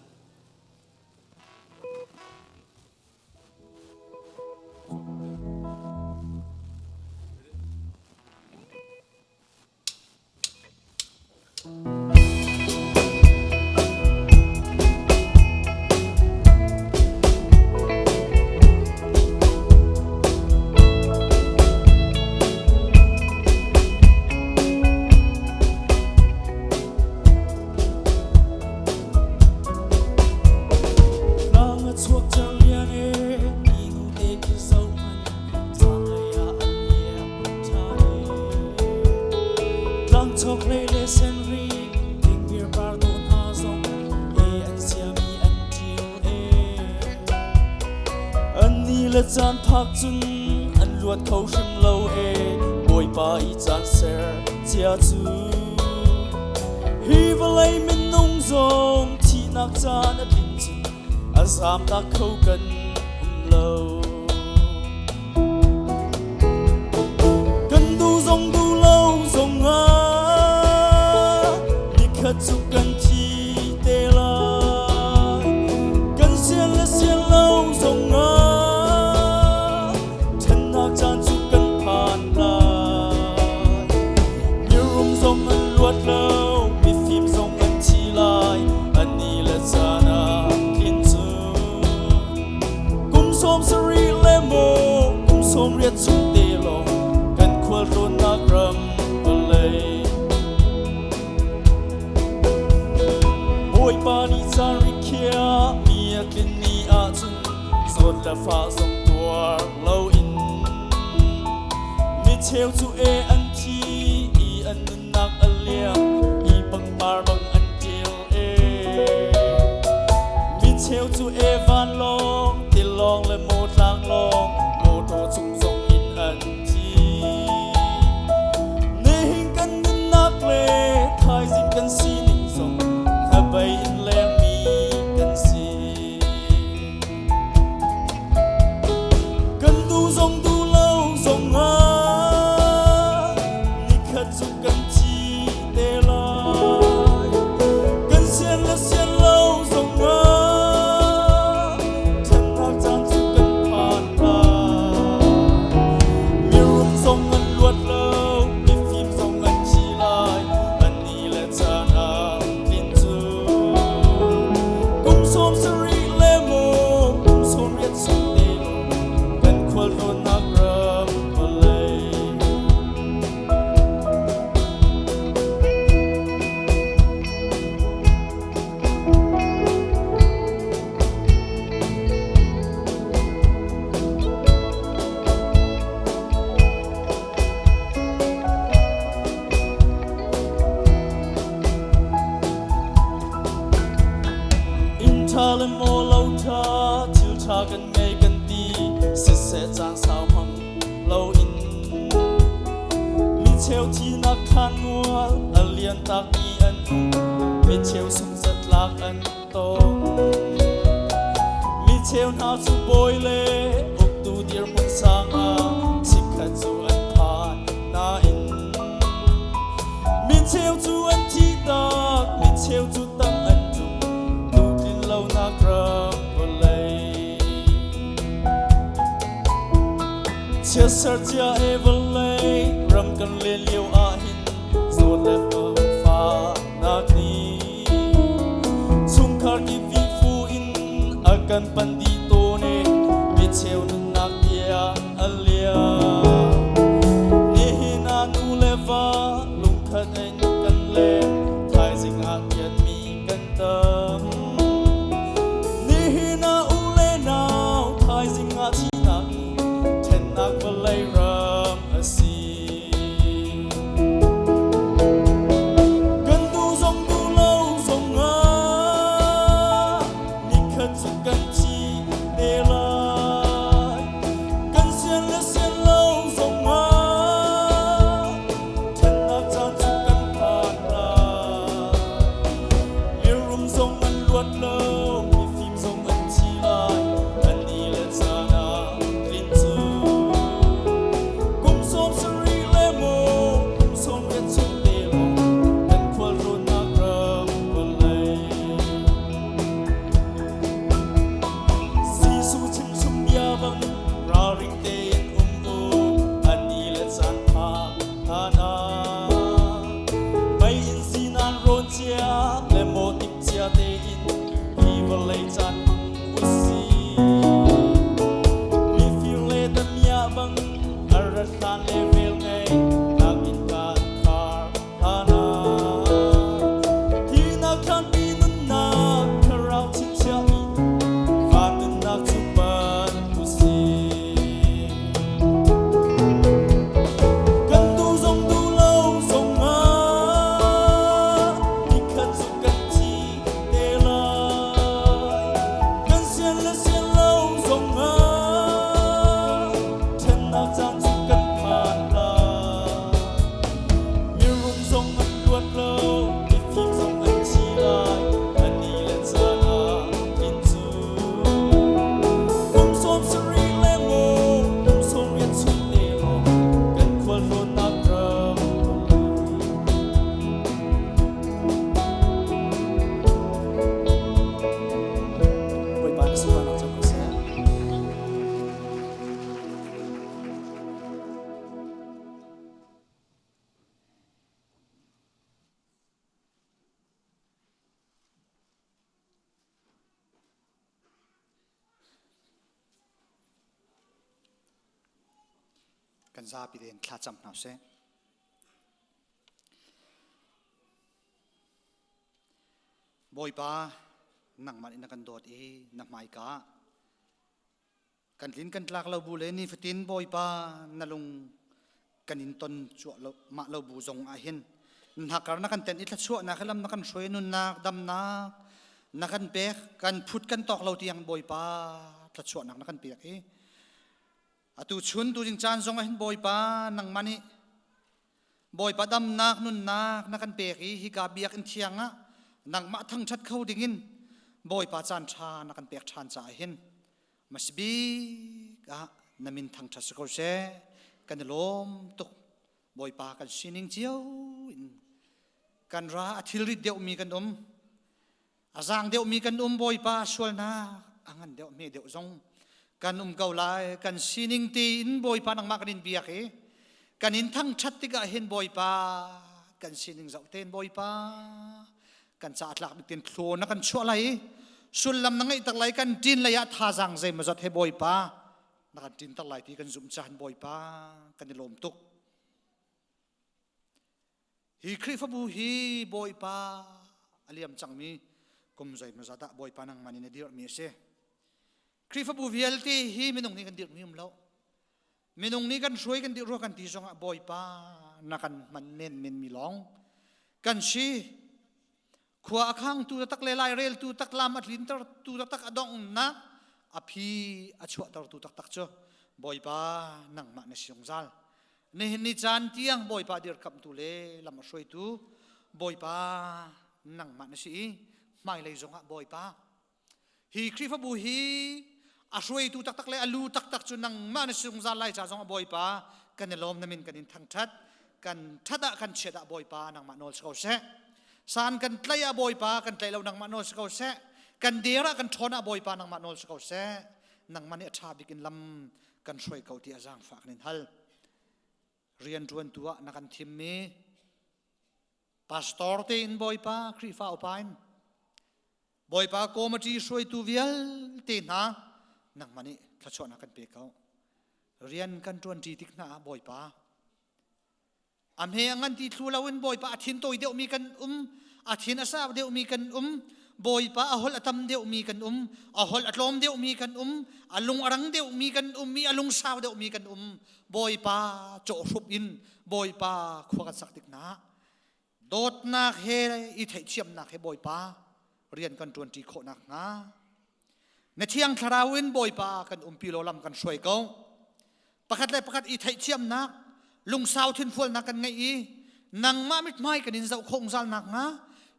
An ni le caan phak cun an luat kho hrim lo e. Bawipa i caan ser cia cu. Hi vawlei minung zong thihnak caan a tlin cun a zaamtak kho kan um lo. Kan duh zong duh lo zong ah nikhat cu kan thi te lai. Kan sian le sian lo zong ah ṭhennak caan cu kan phan lai. Mirum zong an luat lo, mifim zong an thi lai, an ni le caan ah tlin cu. Kum 70 le maw kum 80 chung te lawng kan khualtlawnnak ram vawlei. Bawipa nih caan rikhiah mi a tlin ni ahcun zawt le fah zong tuar loin mi cheu cu e an thi i an nunnak a liam i pangpar bang an ṭil e. Mi cheu cu e vanlawng, tilawng le maw tlanglawng, mawṭaw cung zong in an thi. Nihin kan nunnak le thaizing kan sining zong hnabei in lengmi kan si. Kan duh zong duh lo zong ah nikhat cu kan thi te lai. Kan sian le sian lo zong ah ṭhennak caan cu kan phan lai. Mirum zong an luat lo, mifim zong an thi lai, an ni le caan ah tlin cu. Kum 70 le maw kum 80 chung te lawng kan khualtlawnnak ram vawlei. Inn ṭha le maw lo ṭha, thil ṭha kan ngei kan ti, siseh caan sau hmang loin. Mi cheu thinak thlan mual a lian tak i an um, mi cheu sungzatlak an tong. Mi cheu hna cu bawi le uktu dirhmun sang ah chikkhat cu an phan nain mi cheu cu an thi tak, mi cheu cu tang an ṭum, duhtlin lonak ram vawlei. Chiatser cia e vawlei ram kan len lio ah hin zawt le fahnak nih chungkhar kip fu in a kan pan dih tawn e, mi cheu nunnak tiang a liam. Nihin ah nu le va lungkhat in kan leng, thaizing ah tianmi kan tam. Nihin ah u le nau, thaizing ah thihnak nih ṭhennak vawlei ram a si. Kan duh zong duh lo zong ah nikhat cu kan thi te lai. Kan sian le sian lo zong ah ṭhennak caan cu kan phan lai. Mirum zong an luat lo, mifim zong an thi lai, an ni le caan ah tlin cu. Kum 70 le maw kum 80 chung te lawng kan khualtlawnnak ram vawlei. Jesuh chimchung bia bang ralring tein um Kan zapi tein thlacam hna usih. Bawipa, nangmah nih na kan dawt i na hmaika kan tlin kan tlak lo bu le nifatin Bawipa na lung kan in ton cuah lo mah lo bu zong ah hin hnakar na kan ten i thluachuahnak he lam na kan hruai nunnak damnak na kan pek kan phut kan tawk lo tiang Bawipa thluachuahnak na kan pek i atu chun tu ding caan zong ah hin Bawipa nangmah nih Bawipa damnak nunnak na kan pek i hika biakinn thiang ah nangmah thangṭhat kho dingin Bawipa caan ṭha na kan pek ṭhan caah hin masbik ah na min thangṭhat si ko seh. Kan i lawm tuk. Bawipa kan sining cio in kan ra a thilrit deuhmi kan um. A zaang deuhmi kan um Bawipa sualnak a ngan deuh hme deuh zong kan um ko lai. Kan sining tein Bawipa nangmah kan in biak i kan in thangṭhat tikah hin Bawipa kan sining zoh tein Bawipa kan ca tlak bik tin thlaw na kan chuah lai i sullam na ngeih tak lai kan ṭin lei ah thazaang zeimawzat he Bawipa na kan ṭin tak lai ti kan zumh caan Bawipa kan i lawm tuk. Hi Khrihfabu hi Bawipa a liam cangmi kum zeimawzat ah Bawipa nangmah nih na dirhmi a si. Khrihfabu vialte hi minung nih kan dirhmi um lo. Minung nih kan hruai kan dirh rua kan ti zongah Bawipa na kan hman menmen mi lawng kan si. Khua a khangtu taktak le laireltu tak lam a tlintertu taktak a donghnak a phi a chuahtertu taktak cu Bawipa nangmah na si zungzal. Nihin ni caan tiang Bawipa dirkamhtu le lam a hruaitu Bawipa nangmah na si i hmailei zongah Bawipa hi Khrihfabu hi a hruaitu taktak le a lu taktak cu nangmah na si zungzal lai ca zongah Bawipa kan i lawm na min kan in thangṭhat kan ṭhat ah kan chiat ah Bawipa nangmah nawl si ko seh san kan tlaih ah Bawipa kan tlaih lo nangmah nawl si ko seh kan der ah kan ṭhawn ah Bawipa nangmah nawl si ko seh nangmah nih a ṭha bik in lam kan hruai ko ti a zaangfah kan in hal. Rianṭuantu ah na kan thimmi pastor tein Bawipa Khrihfa upa in Bawipa committee hruaitu vialte hna nangmah nih thluachuahnak kan pe ko. Rian kan ṭuanṭi tik hna ah Bawipa A hme a ngan ti thlu loin Bawipa a thin tawi deuhmi kan um, a thin a sau deuhmi kan um, Bawipa a holh a tam deuhmi kan um, a holh a tlawm deuhmi kan um, a lung a rang deuhmi kan um i a lung sau deuhmi kan um. Bawipa cawhhrup in Bawipa khua kan sak tik hna. Dawtnak he i theihthiamnak he Bawipa rian kan ṭuanṭi khawh nakhnga na thiang thlarau in Bawipa kan umpi law lam kan hruai ko. Pakhat le pakhat i theihthiamnak, lungsau thinfualnak kan ngeih i nangmah mithmai kan in zoh khawh zungzal nakhnga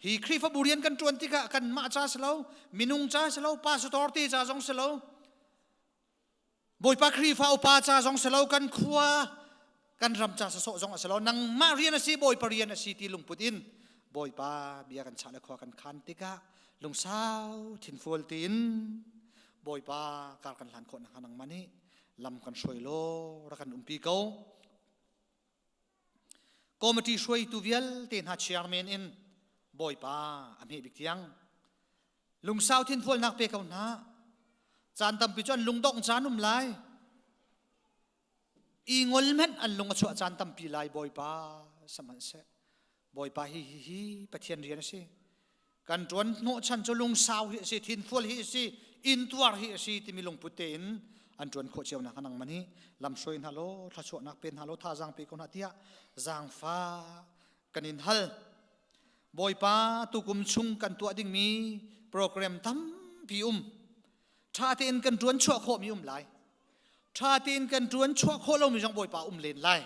hi Khrihfabu rian kan ṭuan tikah kanmah ca si lo, minung ca si lo, pastor te ca zong si lo, Bawipa Khrihfa upa ca zong si lo, kan khua kan ram ca sawsawh zong a si lo, nangmah rian a si, Bawipa rian a si ti lungput in Bawipa bia kan chah le khua kan khan tikah lungsau thinfual tein Bawipa kar kan hlan khawh nakhnga nangmah nih lam kan hruai law rak kan umpi ko. Committee hruaitu vialte hna chairman in Bawipa a hme bik tiang lungsau thinfualnak pe ko hna. Caan tampi cu an lungdongh caan um lai. I ngol hmanh an lung a chuah caan tampi lai Bawipa sihmanhseh Bawipa hi hi hi Pathian rian a si. Kan ṭuan hnawhchan cu lungsau hi a si, thinfual hi a si, intuar hi a si timi lungput tein an ṭuan khawh cio nak nangmah nih lamhruai hna law thluachuahnak pe hna law thazaang pe ko hna tiah zaangfa kan in hal. Bawipa tukum chung kan tuah dingmi program tampi um. Ṭha tein kan ṭuan chuah khawhmi um lai. Ṭha tein kan ṭuan chuah khawh lomi zong Bawipa um len lai.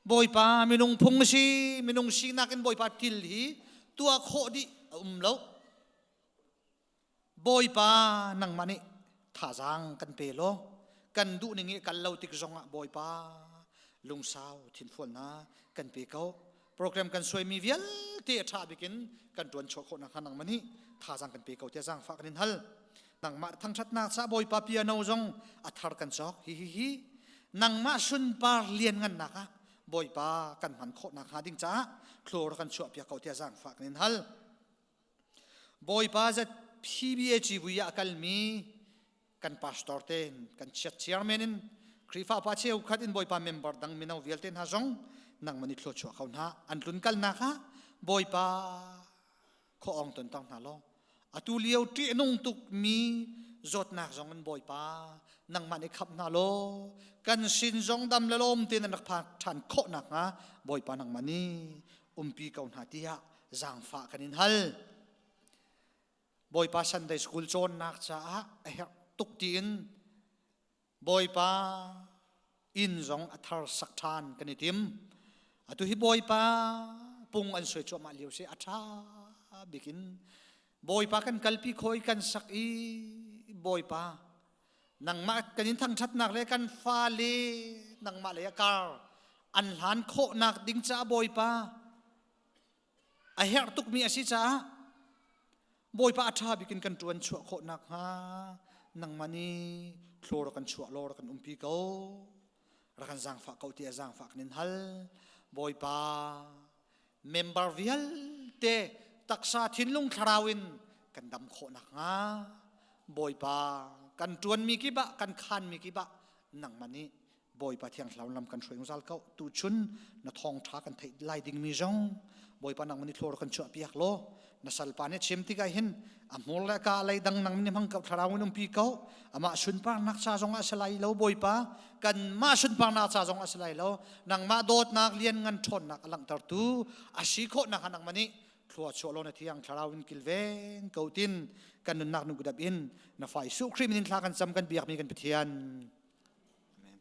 Bawipa minung phung a si, minung sinak in Bawipa til hi tuah khawh dih a um lo. Bawipa nangmah nih thazaang kan pe law kan duh ning i kal lo tik zongah Bawipa lungsau thinfualnak kan pe ko. Program kan suaimi vialte a ṭha bik in kan ṭuan chuah khawh nakhnga nangmah nih thazaang kan pe ko tiah zaangfah kan in hal. Nangmah thangṭhatnak ca Bawipa piano zong a thar kan cawk. Hi hi hi nangmah sunpar lianngannak ah Bawipa kan hman khawh nakhnga ding caah thlor kan chuahpiak ko tiah zaangfah kan in hal. Bawipa zat PBA civui ah a kalmi kan pastor te kan chiat chairman in. Khrihfa pa cheukhat in Bawipa member dang mino vialte hna zong nangmah nih thluachuah ko hna. An tlun kalnak ah Bawipa khuaawng ton tang hna law atu lio ṭih a nung tukmi zawtnak zong in Bawipa nangmah nih khamh hna law kan sin zong dam le lawm tein an rak phak ṭhan khawh nakhnga Bawipa nangmah nih umpi ko hna tiah zaangfah kan in hal. Bawipa Sunday School cawnnak caah a herh tuk tiin Bawipa inn zong a thar sak ṭhan kan i tim. Atu hi Bawipa pung an suai cuahmah lio si a ṭha bik in Bawipa kan kalpi khawh i kan sak i Bawipa nangmah kan in thangṭhatnak le kan fale nangmah lei a kar an hlan khawhnak ding caah Bawipa a herh tukmi a si caah Bawipa a ṭha bik in kan ṭuan chuah khawh nakhnga nangmah nih thlaw rak kan chuah law rak kan umpi ko rak kan zaangfah ko tiah zaangfah kan in hal Bawipa member vialte taksa thinlung thlarau in kan dam khawh nakhnga Bawipa kan ṭuanmi kip ah kan khanmi kip ah nangmah nih Bawipa Thiang Thlarau lam kan hruai zungzal ko. Tuchun na thawngṭha kan theih lai dingmi zong Bawipa nang ni thlor kan chuah piak law na salpa nih chim tikah hin a hmur le ka lei dang nang ni hmang ko thlarau in umpi ko amah sunparnak ca zong ah si lai lo Bawipa kanmah sunparnak ca zong ah si lai lo nangmah dawtnak lian ngan ṭhawnnak a langhtertu a si khawh nak nangmah nih thlua chuah law na thiang thlarau in kilven ko tin kan nunnak nu kudap in na fa Jesuh Khrih min in thla kan cam kan biakmi kan Pathian. Amen.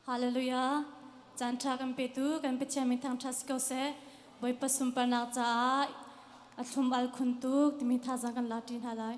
Hallelujah. Caan ṭha kan petu kan Pathian min thangṭhat si ko seh. Bawipa sunparnak caah a thlum al khun tuk timi thazaang kan lak ṭi hna lai.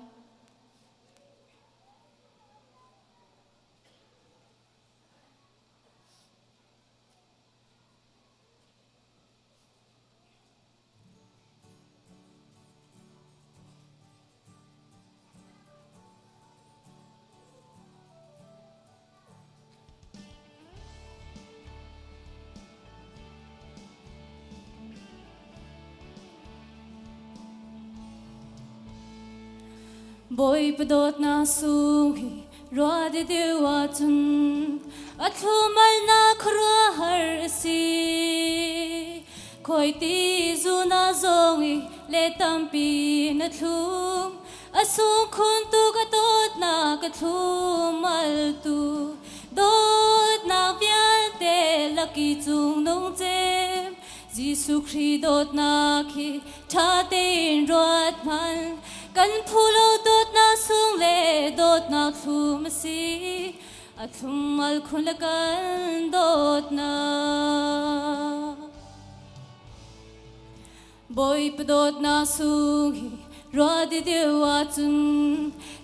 Bawipa dawtnak sung hi rua di deuh ahcun a thlumalnak khuaruahhar a si. Khuaiti zuna zong i le tampi na thlum a sung khun tu ka dawtnak ka thlum al tu dawtnak vialte laki cung nung cem Jesuh Khrih dawtnak hi ṭha tein ruat hmanh kan phulo dawtnak sung le dawtnak thlum a si a thlum al khun le kan dawtnak Bawipa dawtnak sung hi rua di deuh ahcun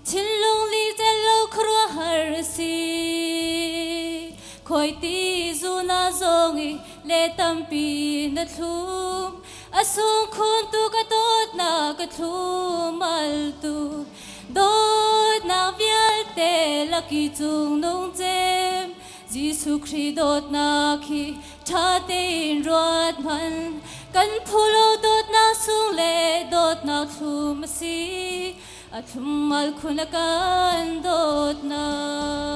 thinlung li tel lo khuaruahhar a si. Khuaiti zuna zong i le tampi na thlum a sung khun tu ka dawtnak ka thlum al tu dawtnak vialte laki cung nung cem Jesuh Khrih dawtnak hi ṭha tein ruat hmanh kan phulo dawtnak sung le dawtnak thlum a si a thlum al khun a kan dawtnak.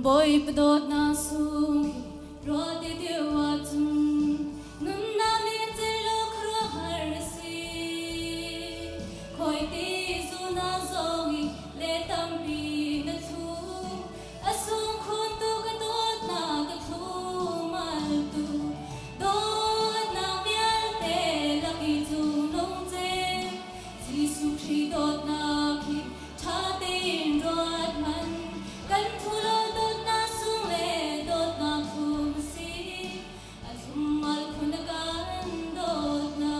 Bawipa dawtnak sung hi ruah ti deuh ahcun nunnak nih a celh lo khuaruahhar a si. Khuaiti zunak zong i le tampi na thlum. A sungkhun tu ka dawtnak ka thlum al tu. Dawtnak vialte lak i cung nung cem. Jesuh Khrih dawtnak hi ṭha tein ruat hmanh. Kan phu lo dawtnak sung le dawtnak thlum a si. A thlum al khun a kan dawtnak.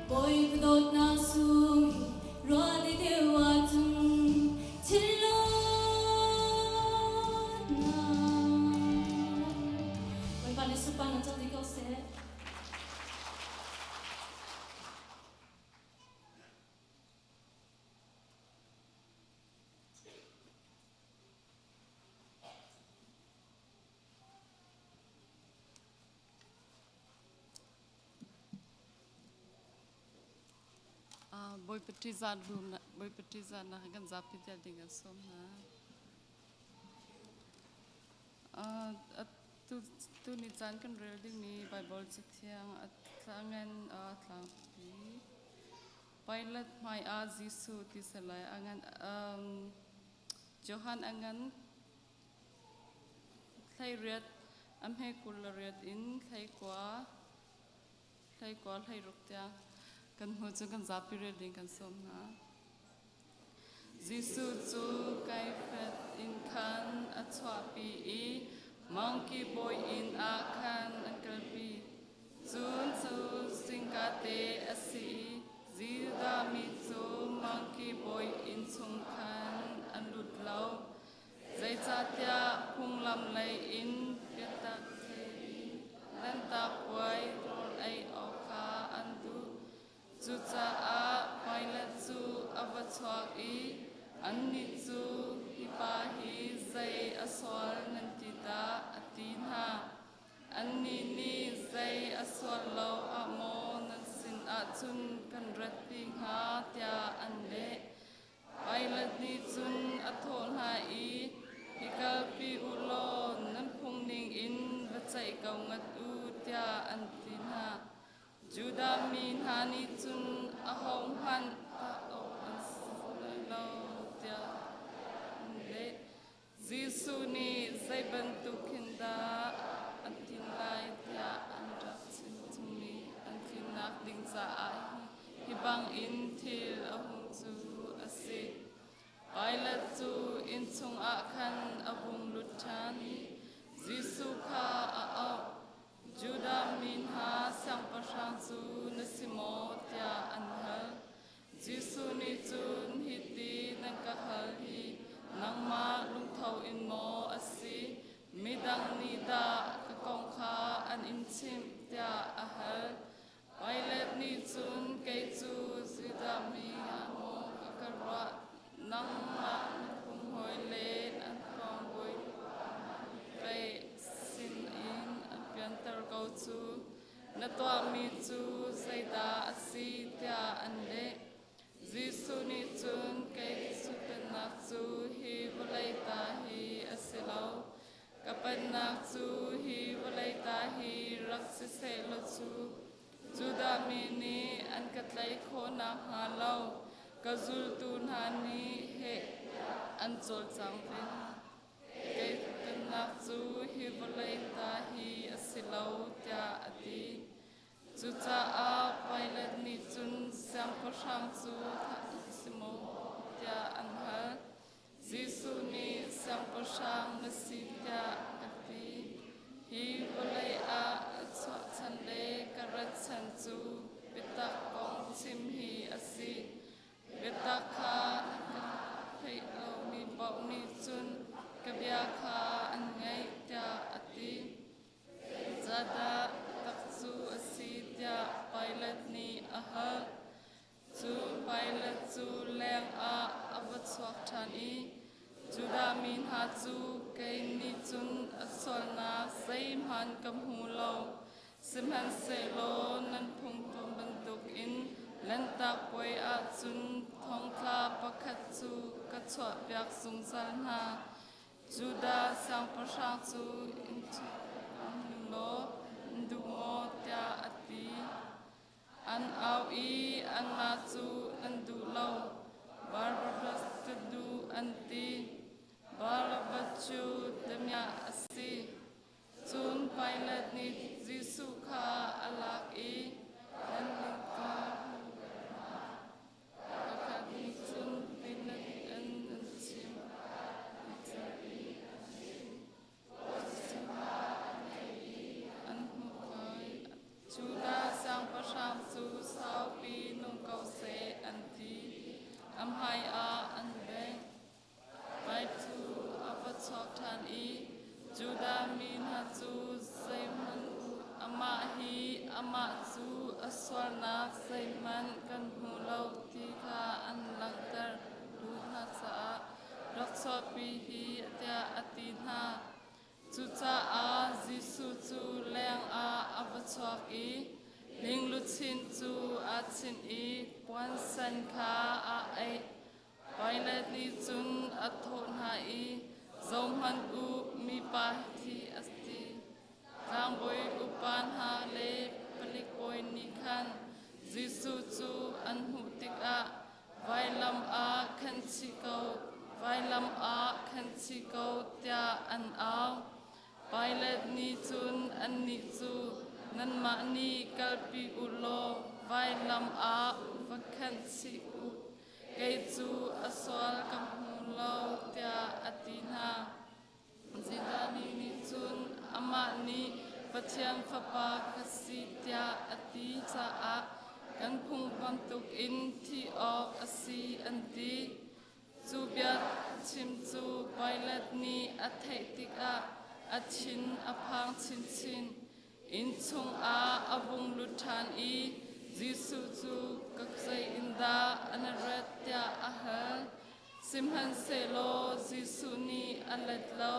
Bawipa dawtnak sung hi ruah ti deuh ahcun thinlung Bawipa nih sunparnak co dih ko seh. Bawipa ṭihzahnak kan zapi tiah ding kan sawm hna. Tuni caan kan rel dingmi Baibal Cathiang a tlangen a tlangpi. Pilate hmai ah Jesuh ti salai a ngan Johan a ngan 18 a hme 28 in 19 19 16 tiang kan hmu cu kan zapi rel ding kan sawm hna. Jesuh cu Kaifat inn khan a chuahpi i mangki bawi inn ah khan an kalpi. Cun cu zingkate a si i Judah mi cu mangki bawi inn chung khan an lut lo. Zeicahtiah phunglam lei in biatak tein Lanhtak Puai rawl ei awk kha an duh. Cucaah Pilat cu a va chuak i annih cu, Hi pa hi zei a sual nan ti dah? a ti hna. Annih nih, Zei a sual lo ah maw nan sinah cun kan ratpi hnga? tiah an leh. Pilat nih cun a thawh hna i, I kalpi u law nan phung ningin va ceih ko ngat u, tiah an ti hna. Judah mi hna nih cun ahohmanh thah awk an si lai lo tiah an leh. Jesuh nih zei bantuk khin dah a tlin lai tiah an rak chimchungmi an tlinnak ding caah hi bangin thil a hung cu a si. Pilat cu inn chungah khan a vung lut ṭhan i Jesuh kha a auh. Judah mi hna siangpahrang cu na si maw tiah an hal. Jesuh nih cun hiti nan ka hal hi nangmah lungtho in maw a si, midang nih dah ka kong kha an in chimh tiah a hal. Pilat nih cun kei cu Judah mi ah maw ka ka ruah, nangmah na phunghawi le an tlawngbawi pei sinin an pianter ko cu. Na tuahmi cu zeidah a si tiah an leh. Jesuh nih cun kei cu pennak cu hi vawlei ta hi a si lo. Ka pennak cu hi vawlei ta hi rak si seh law cu Judah mi nih an ka tlaih khawh nakhnga lo ka zultu hna nih heh an cawlcang ve hna. Kei pennak cu hi vawlei ta hi a si lo, tiah a ti. Cucaah Pilat nih cun siangpahrang cu thah na si maw tiah an hal. Jesuh nih siangpahrang na si tiah a ti. Hi vawlei ah a chuahchan le ka rat chan cu biatak kong chim hi a si. Biatak kha a ka theih lomi paoh nih cun ka bia kha an ngaih tiah a ti. Zeidah tak cu a si tiah Pilat nih a hal. Cu Pilat cu leng ah a va chuak ṭhan i Judah mi hna cu kei nih cun a sualnak zeihmanh ka hmu lo, sihmanhsehlaw nan phungtum bantukin Lanhtak Puai ah cun thongtla pakhat cu ka. ka chuahpiak zungzal hna. Judah siangpahrang cu in chuahpiak law na duh maw tiah a ti. An au i anmah cu an duh lo. Barabbas ka duh an ti. Barabbas cu damiah a si. Cun Pilat nih Jesuh kha a lak i an innka pakhat nih cun Pilat an an chimh. An hmuh kai. Judah siangpahrang cu saupi nung ko seh an ti. A hmaiah an bengh. Mai cu a va chuak ṭhan i Judah mi hna cu zeihmanh amah hi amah cu a sualnak zeihmanh kan hmu lo ti kha an langhter duh hna caah rak chuahpi hi tiah a ti hna. Cucaah Jesuh cu leng ah a va chuak i lingluchin cu aa chinh i puansen kha aa aih. Pilat nih cun a thawh hna i, Zohhmanh u, mipa hi a si. Tlangbawi upa hna le palik bawi nih khan Jesuh cu an hmuh tikah vailam ah khan chih ko, vailam ah khan chih ko tiah an au. Pilat nih cun annih cu nanmah nih kalpi u law vailam ah va khenh chih u, kei cu a sual ka hmu lo tiah a ti hna. Judah mi nih cun amah nih Pathian Fapa ka si tiah a ti caah kan phung bantukin thih awk a si an ti. Cu bia chim cu Pilat nih a theih tikah a thin a phang chinchin. Inn chungah a vung lut ṭhan i Jesuh cu ka zei in dah an rat tiah a hal. Sihmanhsehlaw Jesuh nih a let lo.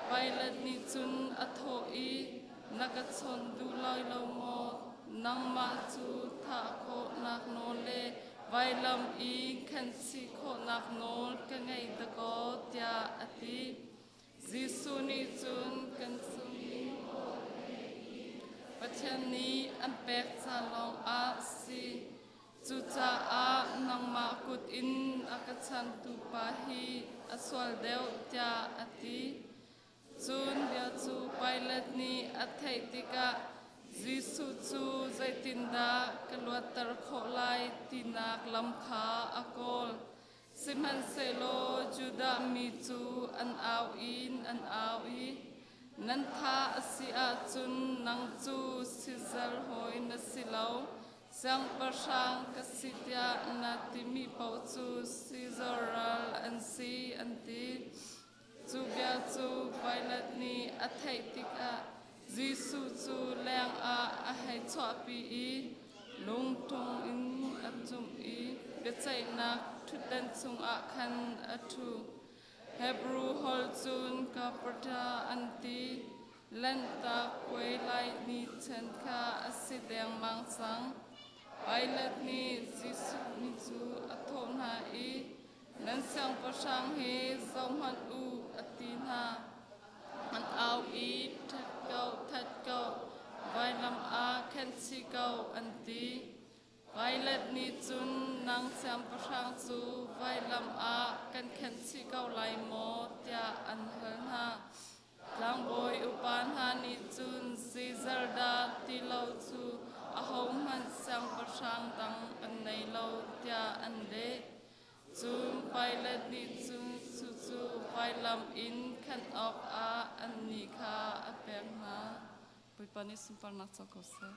Pilat nih cun a thawh i, Na ka chawnh duh lai lo maw? Nangmah cu thah khawhnak nawl le vailam i khenhchih khawhnak nawl ka ngei dakaw, tiah a ti. Jesuh nih cun kan cung i Pathian nih an pek ca lawngah a si. Cucaah nangmah kut in a ka chantu pa hi a sual deuh tiah a ti. Cun bia cu Pilat nih a theih tikah Jesuh cu zeitindah ka luatter khawh lai tinak lam kha a kawl. Sihmanhsehlaw Judah mi cu an au in an au i, Nan tha a si ahcun nang cu Sizar hawi na si lo, siangpahrang ka si tiah na timi paoh cu Sizar ral an si, an ti. Cu bia cu Pilat nih a theih tikah Jesuh cu lengah a hei chuahpi i lungṭung in a cumh i biaceihnak ṭhutdan cungah khan a ṭhu. Hebru holh cun Kapata an ti. Lanhtak puai lai ni chan kha a si dengmang cang. Pilat nih Jesuh mi cu a thawh hna i, Nan siangpahrang hi zohhmanh u, a ti hna. An au i, That ko, that ko, vailam ah khenh chih ko, an ti. Pilat nih cun nang siangpahrang cu vailam ah kan khenh chih ko lai maw, tiah an hal hna. Tlangbawi upa hna nih cun Caesar dah ti lo cu ahohmanh siangpahrang dang an nei lo tiah an leh. Cun Pilat nih cun cucu vailam in khenh awkah annih kha a pek hna. Bawipa nih sunparnak co ko seh.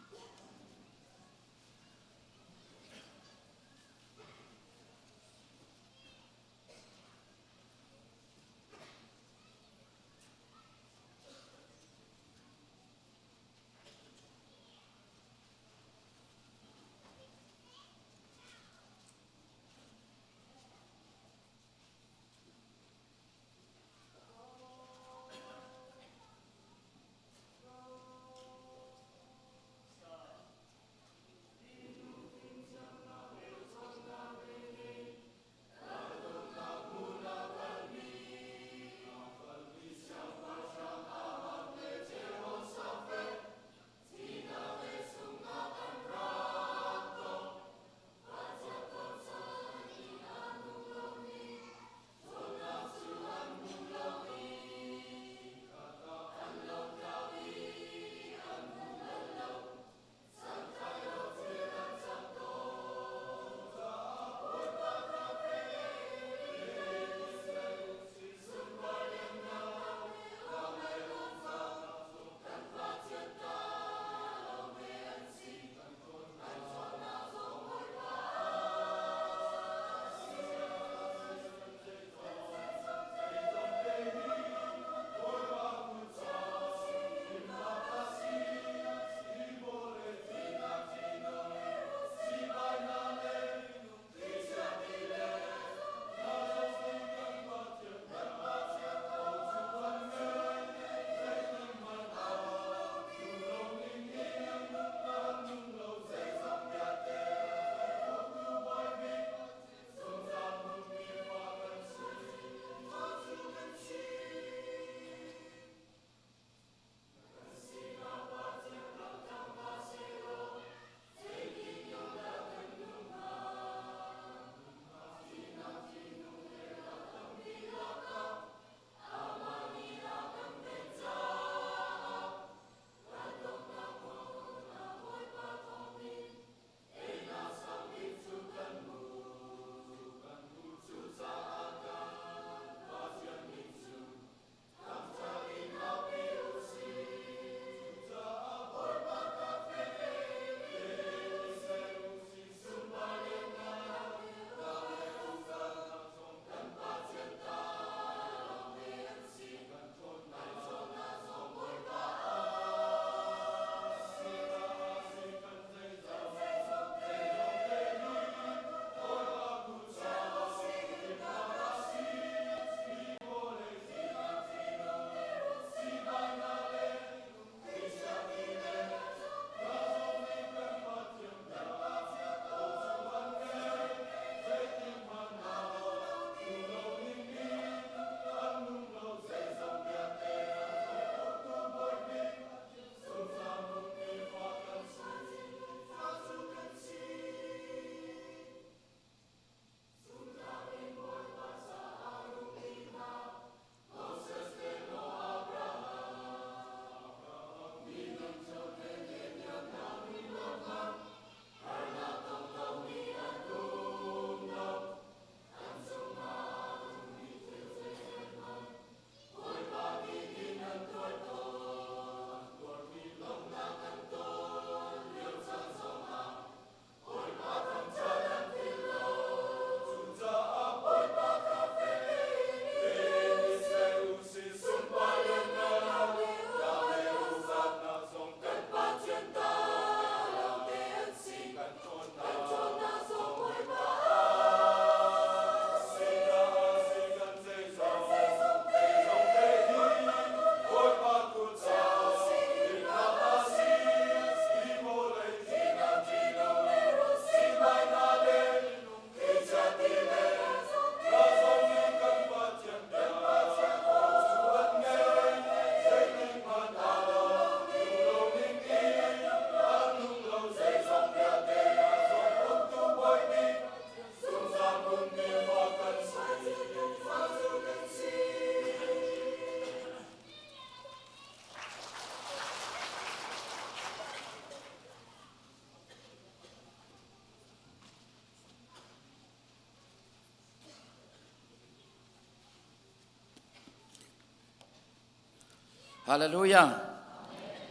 Hallelujah.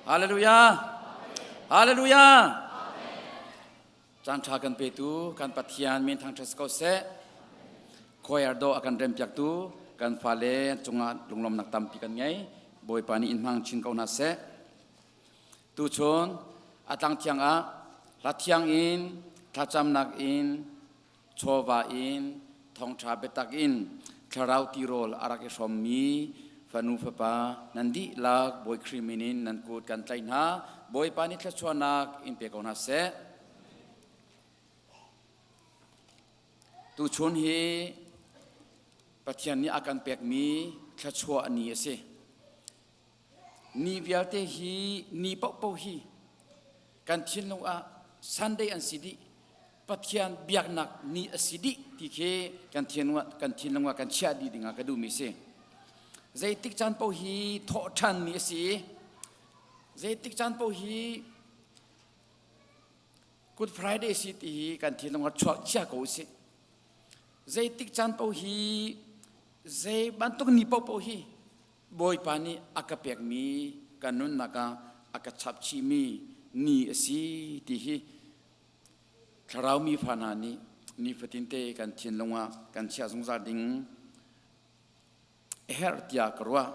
Hallelujah. Hallelujah. Caan ṭha kan petu kan Pathian min thangṭhat si ko seh. Choir dawh a kan rempiaktu kan fale cungah lunglawmnak tampi kan ngei. Bawipa nih in hmang chin ko hna seh. Tuchun a tlang thiang ah hla thiang in thlacamnak in chawva in thawngṭha biatak in thlarau tirawl a rak i hrawmmi fanu fapa nan dihlak Bawi Khrih min in nan kut kan tlaih hna. Bawipa nih thluachuahnak in pe ko hna seh. Tuchun hi Pathian nih a kan pekmi thluachuah ni a si. Ni vialte hi ni paohpaoh hi kan thinlung ah Sunday an si dih Pathian biaknak ni a si dih ti khi kan thinlung ah kan thinlung ah kan chiah dih dingah ka duhmi si. Zeitik caan paoh hi thawh ṭhan ni a si i zeitik caan paoh hi Good Friday si ti hi kan thinlung ah chuak chia ko usih. Zeitik caan paoh hi zei bantuk ni paohpaoh hi Bawipa nih a ka pekmi ka nunnak ah a ka chap chihmi ni a si ti hi thlarau mi fa hna nih nifatinte kan thinlung ah kan chiah zungzal ding a herh tiah ka ruah.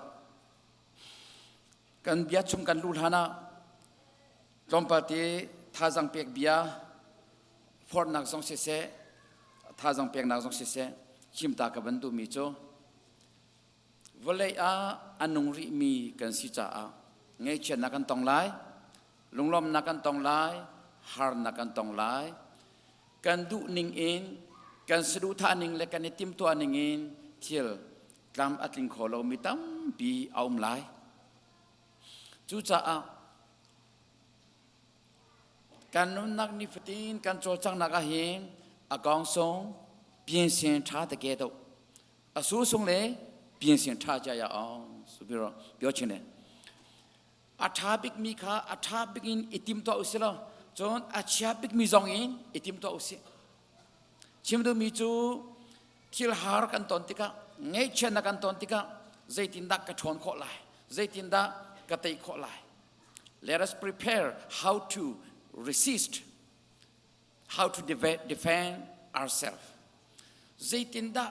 Kan bia chung kan luh hlan ah tlawmpal te thazaang pek bia forhnak zong siseh thazaang peknak zong siseh chimta ka van duhmi cu Vawlei ah a nung rihmi kan si caah ngaihchiatnak kan tong lai, lunglawmhnak kan tong lai, harnak kan tong lai. Kan duh ning in, kan saduhthah ning le kan i timhtuah ning in thil tlam a tling kho lomi tampi a um lai. Cucaah kan nunnak nifatin kan cawlcanghnak ah hin a kong sung piansen ṭha te ke do အဆူဆုံးလေပြင်ဆင်ထားကြရအောင်ဆိုပြီးတော့ပြောချင်တယ်အထာဘိကမိခာအထာဘိကင်အတိမ်တော့ဥစလောဂျွန်အချာဘိကမိဇောင်းင်အတိမ်တော့ဥစီချင်တို့မီချူทิลฮาร์กันตอนติกะငိတ်ချနကန်ตอนติกะဇိတင်ဒကထွန်ခေါ်လိုက်ဇိတင်ဒကတိခေါ်လိုက် Let us prepare how to resist how to defend ourselves Zeitindah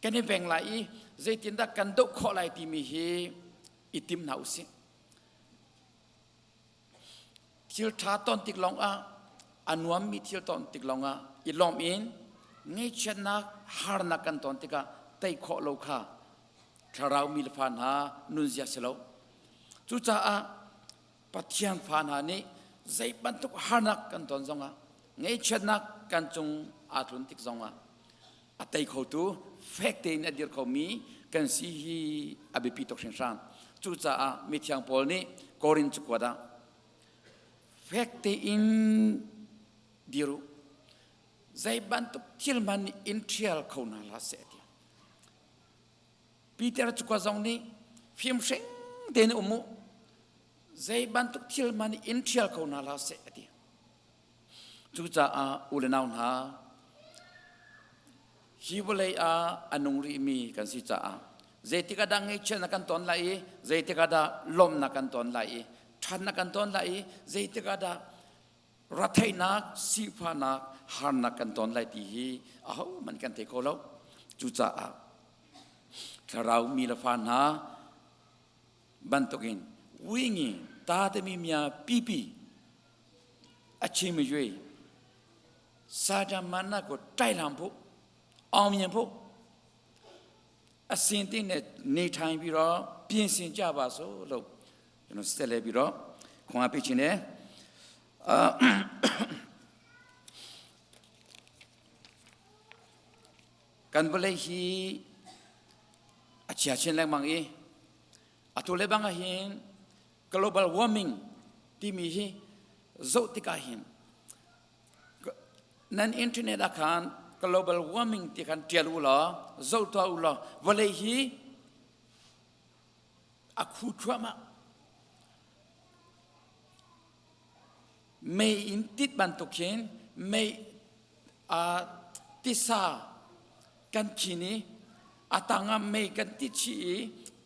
kan i veng lai i zeitindah kan doh khawh lai timi hi i tim hna usih. Thil ṭha ton tik lawngah a nuammi thil ton tik lawngah i lawm in ngaihchiatnak harnak kan ton tikah tei khawh lo kha thlarau mi le fa hna nunzia si lo. Cucaah Pathian fa hna nih zei bantuk harnak kan ton zongah ngaihchiatnak kan cung aa tlun tik zongah a tei khotu fek tein a dir khomi kan si hi a biapi tuk hringhran. Cucaah mithiang Paul nih Korin cakuat ah fek tein dir u zei bantuk thil hmanh nih in ṭhial kho hna hlah seh tiah Peter cukua zong nih fimhring tein um u zei bantuk thil hmanh in ṭhial ko hna hlah seh a ti. Cucaah u le nau hna hi vawlei ah a nung rihmi kan si caah zeitik ah dah ngaihchiatnak kan ton lai i zeitik ah dah lawmhnak kan ton lai i ṭhatnak kan ton lai i zeitik ah dah ratheihnak sifahnak harnak kan ton lai ti hi ahohmanh kan thei kho lo cucaah thlarau mi le fa hna bantukin wingi ta te mi mia pipi a chim yui sa mana ko tai lam phuအောင်မြင်ဖို့အစင်တင်နဲ့နေထိုင်ပြီးတော့ပြင်ဆင်ကြပါစို့လို့ကျွန်တော်ဆက်လက်ပြီးတော့ခွန်အားပေးခြင်းနဲ့အာ kan vawlei hi a chia chin lengmang i atu le bang hin global warming timi hi zoh tikah hin nan internet ah khan global warming ti khan tial u law zoh tuah u law vawlei hi a khu thluahmah mei in tit bantuk hin mei tisa kan khin i a tangah mei kan tit chih i.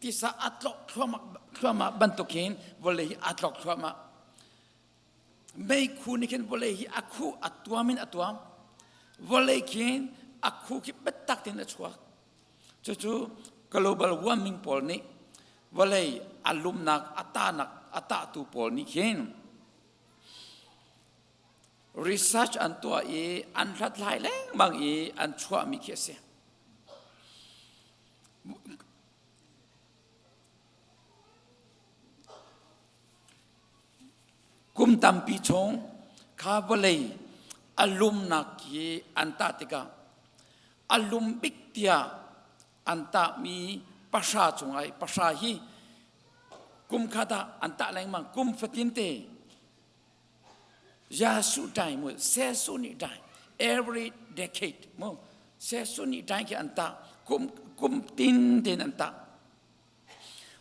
Tisa a tlok thluahmah thluahmah bantuk hin vawlei hi a tlok thluahmah. Meikhu nih khin vawlei hi a khu a tuam in a tuam. Vawlei khin a khu khi biatak tein a chuak. Cucu global warming pawl nih vawlei a lumnak a tahnak a tahtu pawl nih khin research an tuah i an hlathlai lengmang i an chuahmi khi a si. Kum tampi chung kha vawlei a lumnak hi an tah tikah a lum bik tiah an tahmi pahra cungah pahra hi kum khat ah an tah lengmang kum fatin te Yasu dai mu sesu ni dai every decade mu sesu ni dai khi an tah kum kum tin tin an tah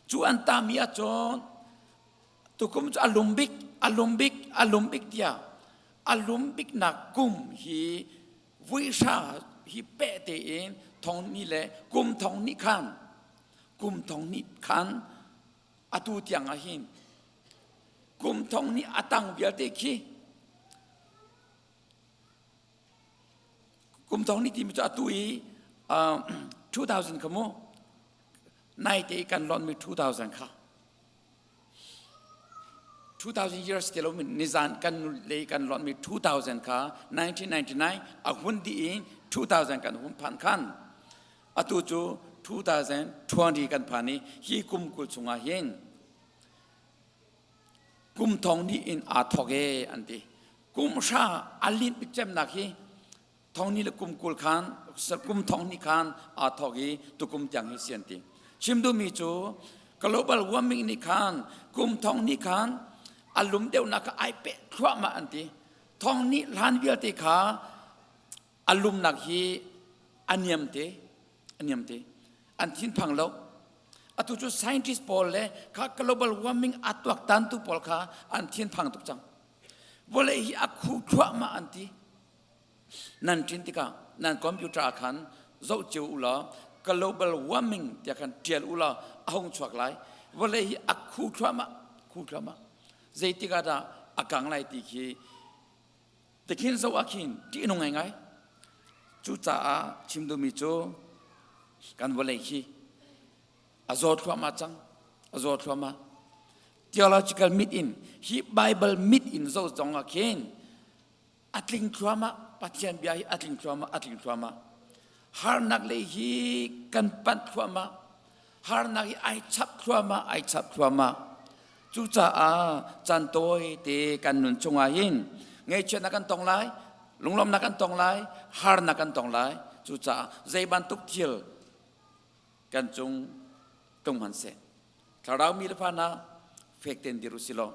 cu an tah mi ahcun tukum cu a lum bik a lum bik a lum bik tiah a lum bik nak kum hi vuihra hi peh tein thong ni le kum thong ni khan kum thong ni khan atu tiang ah hin kum thong ni a tang vialte khi kum thong ni timi cu atu i 2000 kha mu nai te kan lon mi 2000 kha 2000 years te lo min nizan kan le kan lon mi 2000 kha 1999 a hun di in 2000 kan hun phan khan Atu cu 2020 kan phan i hi kum 20 chungah hin kum thong hnih in aa thawk e an ti. Kum hra a linh bik cemnak hi thong hnih le kum 20 khan kum thong hnih khan aa thawk i tukum tiang hi si an ti. Chim duhmi cu global warming nih khan kum thong hnih khan a lum deuhnak kha ai peh thluahmah an ti. Thong hnih hlan vialte kha a lumnak hi a niam te a niam te an thinphang lo atu cu scientist pawl le kha global warming a tuaktan tu pawl kha an thinphang tuk cang vawlei hi a khu thluahmah an ti nan ṭin tikah nan computer ah khan zoh cio u law global warming tiah khan ṭial u law a hung chuak lai vawlei hi a khu thluahmah khu thluahmah zeitik ah dah a kang lai ti khi Tikhin zoh ah khin ṭihnung ngaingai. Cucaah chim duhmi cu kan vawlei khi a zaw thluahmah cang, a zaw thluahmah. Theological mit in hi Bible mit in zoh zong ah khin a tling thluahmah, Pathian bia hi a tling thluahmah, a tling thluahmah. Harnak lei hi kan panh thluahmah. Harnak hi ai chap thluahmah, ai chap thluahmah. Cucaah caan tawi te kan nun chungah hin ngaihchiatnak kan tong lai, lunglawmhnak kan tong lai, harnak kan tong lai. Cucaah zei bantuk thil kan cung tlung hmanhseh thlarau mi le fa hna fek tein dir u si law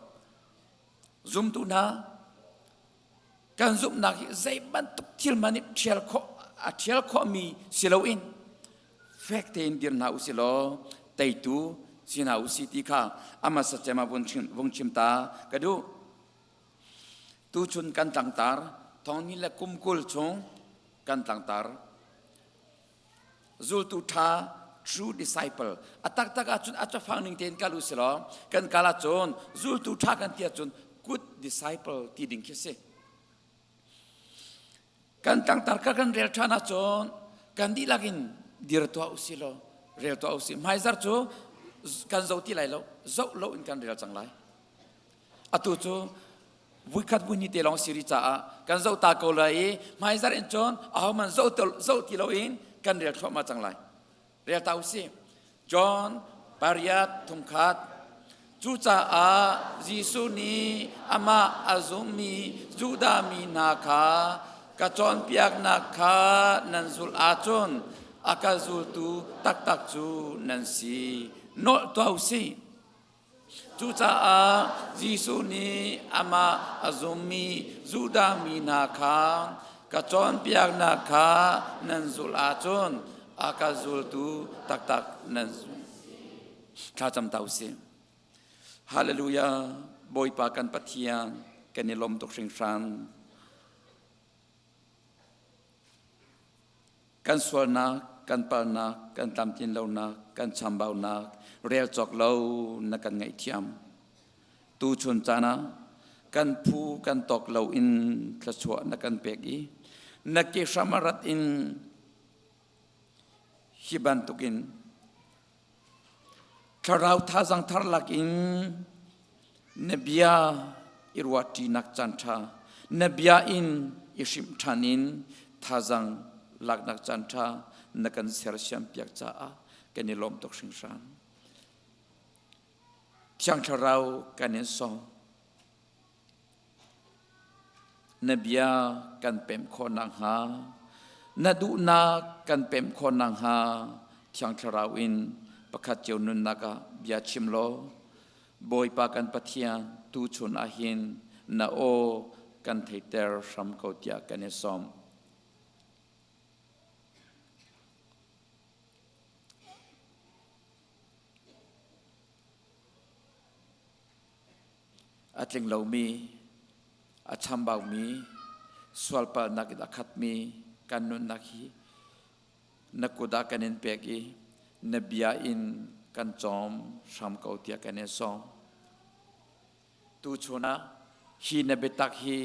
zumtu hna kan zumhnak hi zei bantuk thil hmanh nih ṭhial khawh a ṭhial khawhmi si loin fek tein dir hna u si law teitu si hna u si ti kha amasa cem ah vung chim ta ka duh. Tuchun kan tlangtar thongni le kum 20 chung kan tlangtar zultu ṭha true disciple a taktak ahcun a cafang ning tein kal u si law kan kal ahcun zultu ṭha kan ti ahcun good disciple ti ding khi si. Kan tlangtar kha kan rel ṭhan ahcun kan dihlak in dir tuah u si law rel tuah u si. Hmaizar cu kan zo ti lai lo, zoh lo in kan rel cang lai. Atu cu vuikhat vuihnih te lawng siri caah kan zoh ta ko lai i hmaizar in cun ahohmanh zoh, zoh ti loin kan rel thluahmah cang lai. Rel ta u si. John pariat thumkhat Cucaah Jesuh nih amah a zummi Judah mi hna kha ka cawnpiaknak kha nan zulh ahcun a ka zultu taktak cu nan si. Nolh tuah u sih. Cucaah Jesuh nih amah a zummi Judah mi hna kha ka cawnpiaknak kha nan zulh ahcun a ka zultu taktak nan thlacam ta usih. Hallelujah Bawipa kan Pathian kan i lawm tuk hringhran. Kan sualnak kan palnak, kan tlamtlin lonak, kan chambaunak rel cawk lo na kan ngaihthiam. Tu chun caan ah kan phu kan tawk lo in thluachuah na kan pek i na ke hram a rat in hi bantukin thlarau thazang thar lak in na bia i ruahṭinak caan ṭha na bia in i hrimh ṭhan in thazang laknak caan ṭha na kan sersiam piak caah kan i lawm tuk hringhran. Thiang Thlarau kan in sawm. Na bia kan pemh khawh nakhnga, na duhnak kan pemh khawh nakhnga Thiang Thlarau in pakhat cio nunnak ah bia chim law, Bawipa kan Pathian tuchun ah hin na aw kan theiter hram ko tiah kan i sawm. A tling lomi, a chambaumi, sualpalnak in a khatmi kan nunnak hi na kut ah kan in pek i na bia in kan cawm hram ko tiah kan in sawm. Tuchun ah hi na biatak hi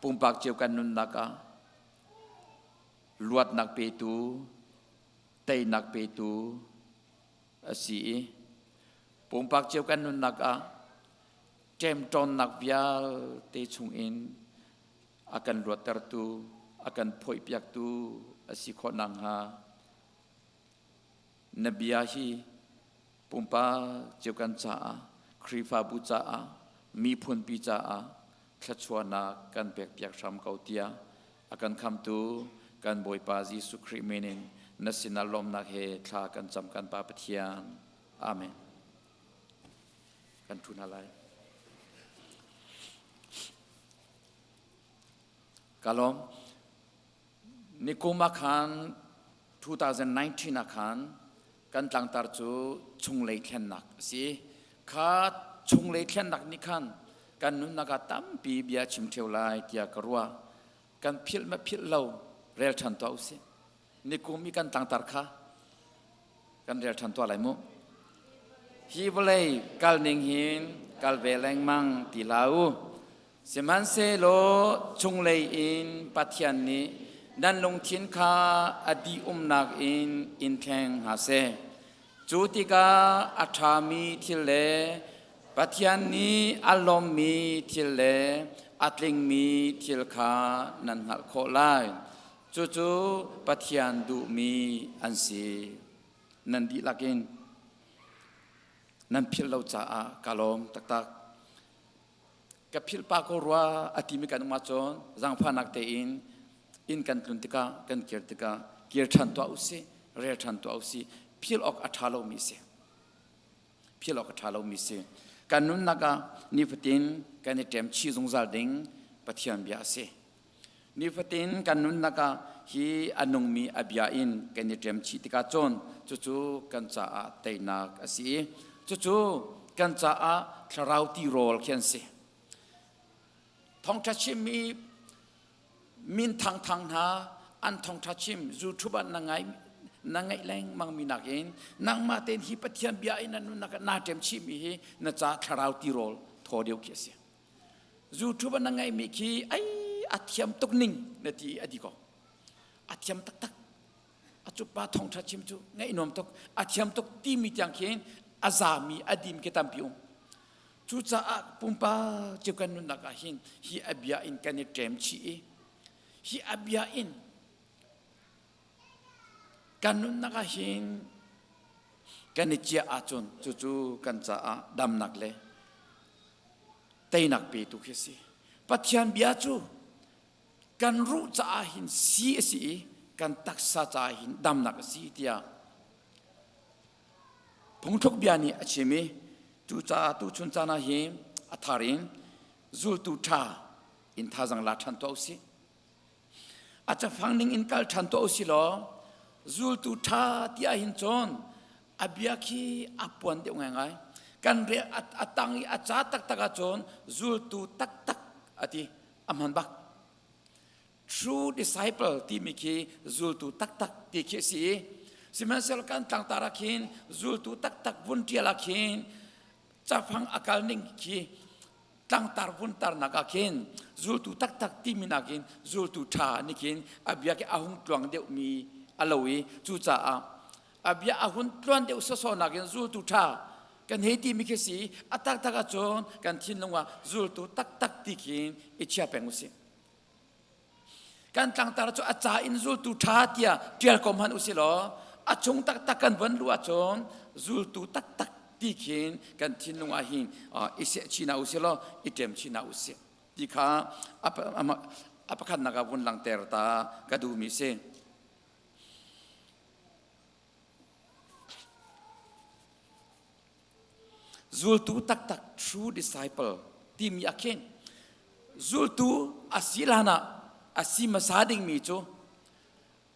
pumpak cio kan nunnak ah luatnak petu, teinak petu a si i pumpak cio kan nunnak ah ṭemṭawnnak vialte chungin a kan luattertu, a kan phawihpiaktu a si khawh nakhnga na bia hi pumpak cio kan caah, Khrihfabu caah, miphunpi caah thluachuahnak kan pekpiak hram ko tiah a kan khamtu kan Bawipa Jesuh Khrih min in na sinah lawmnak he thla kan cam kan Pa Pathian. Amen. Kan ṭhu hna lai. Ka lawm. Nikum ah khan 2019 ah khan kan tlangtar cu chunglei thlennak a si. Kha chunglei thlennak nih khan kan nunnak ah tampi bia chim ṭheo lai tiah ka ruah. Kan philh ma philh lo rel ṭhan tuah usih. Nikum i kan tlangtar kha kan rel ṭhan tuah lai mu. Hi vawlei kal ning hin kal ve lengmang ti hlah u. Sihmanhsehlaw chunglei in Pathian nih nan lungthin kha a dih-umnak in in thleng hna seh. Cu tikah a ṭhami thil le Pathian nih a lawmmi thil le a tlingmi thil kha nan hngalh khawh lai. Cucu Pathian duhmi an si. Nan dihlak in nan philh lo caah ka lawm taktak. Ka philh pa ko rua a timi kan um ahcun zaangfahnak tein inn kan tlun tikah kan kir tikah kir ṭhan tuah usih, rel ṭhan tuah usih. Philh awk a ṭha lomi si. Philh awk a ṭha lomi si. Kan nunnak ah nifatin kan i ṭem chih zungzal ding Pathian bia a si. Nifatin kan nunnak ah hi a nungmi a bia in kan i ṭem chih tikah cun cucu kan caah teinak a si i cucu kan caah thlarau tirawl khi an si. Thawngṭha chimmi min thangthang hna an thawngṭha chim YouTube ah na ngai na ngaih lengmang mi nakin nangmah tein hi Pathian bia in na nunnak ah naa ṭem chihmi hi na ca thlarau tirawl thaw deuh khi a si. YouTube na ngeihmi khi ai a thiam tuk ning na ti a di ko. A thiam taktak. A cupa thawngṭha chim cu ngaih nuam tuk. A thiam tuk timi tiang khin a zami a dim ke tampi um. Cucaah pumpa cio kan nunnak ah hin hi a bia in kan i ṭem chih i hi a bia in kan nunnak ah hin kan i ciah ahcun cucu kan caah damnak le teinak petu khi a si. Pathian bia cu kan ruh caah hin si a si i kan taksa caah hin damnak a si tiah phungthluk bia nih a chim i cucaah tuchun caan ah hin a thar in zultu ṭha in thazang la ṭhan tuah usih. A cafang ning in kal ṭhan tuah usih law zultu ṭha ti ahhin cun a bia khi a puan deuh ngaingai. Kan re a tang i a ca taktak ahcun zultu taktak a ti a hman bak. True disciple timi khi zultu taktak ti khi a si i sihmanhsehlaw kan tlangtar ah khin zultu taktak vun ṭial ah khin cafang a kal ning khi tlangtar vun tarnak ah khin zultu taktak timi nakin zultu ṭha nih khin a bia khi a hung tluang deuhmi a lo i cucaah a bia a hun tluan deuh sawsawh nakin zultu ṭha kan hei timi khi si a taktak ahcun kan thinlung ah zultu taktak ti khin i chia peng usih. Kan tlangtar cu a ca in zultu ṭha tiah ṭial ko hmanh usih law a chung taktak kan von luh ahcun zultu taktak ti khin kan thinlung ah hin i seh chin ah usih law i ṭem chin ah usih ti kha a pakhatnak ah vun langhter ta ka duhmi si. Zultu taktak true disciple timi ah khin zultu a si hlan ah a si hmasa dingmi cu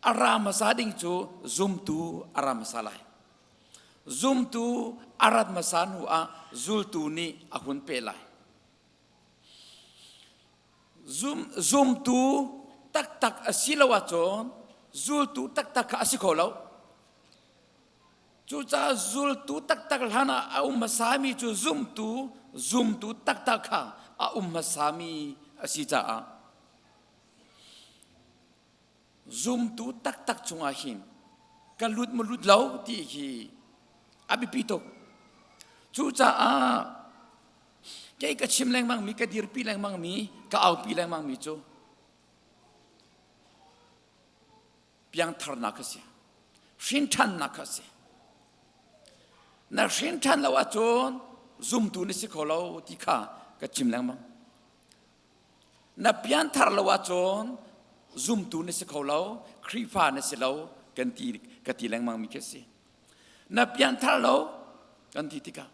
a ra hmasa ding cu zumtu a ra hmasa lai. Zumtu a rat hmasa hnu ah zultu nih a hun peh lai. Zum, zumtu taktak a si lo ahcun zultu taktak kha a si kho lo. Cucaah zultu taktak hlan ah a um hmasami cu zumtu, zumtu taktak kha a um hmasami a si caah zumtu taktak chungah hin ka lut maw lut lo ti hi a biapi tuk. Cucaah kei ka chim lengmangmi, ka dirpi lengmangmi, ka aupi lengmangmi cu piangtharnak a si hrinṭhannak kha a si na hrinṭhan lo ahcun zumtu na si kho lo ti kha ka chim lengmang na pianthar lo ahcun zumtu na si kho lo Khrihfa na si lo kan ti ka ti lengmang mi khi a si na pianthar lo kan ti tikah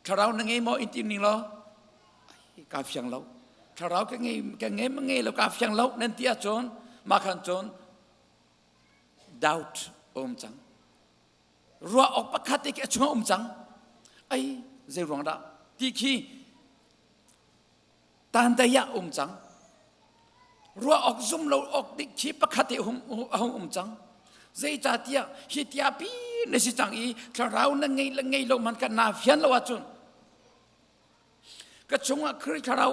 Thlarau na ngei maw in ti ning law ka fiang lo. Thlarau ka ngei ka ngei ma ngei lo ka fiang lo nan ti ahcun mah khan cun doubt um cang. Ruah awk pakhat te khi a chungah um cang. Ai zei ruang dah ti khi tandai ah um cang. Ruah awk zum lo awk dik khi pakhat te hum a hung um cang. Zeicahtiah hi tia pi na si cang i thlarau na ngei le ngei lo man kan na fian lo ahcun ka chungah Khrih thlarau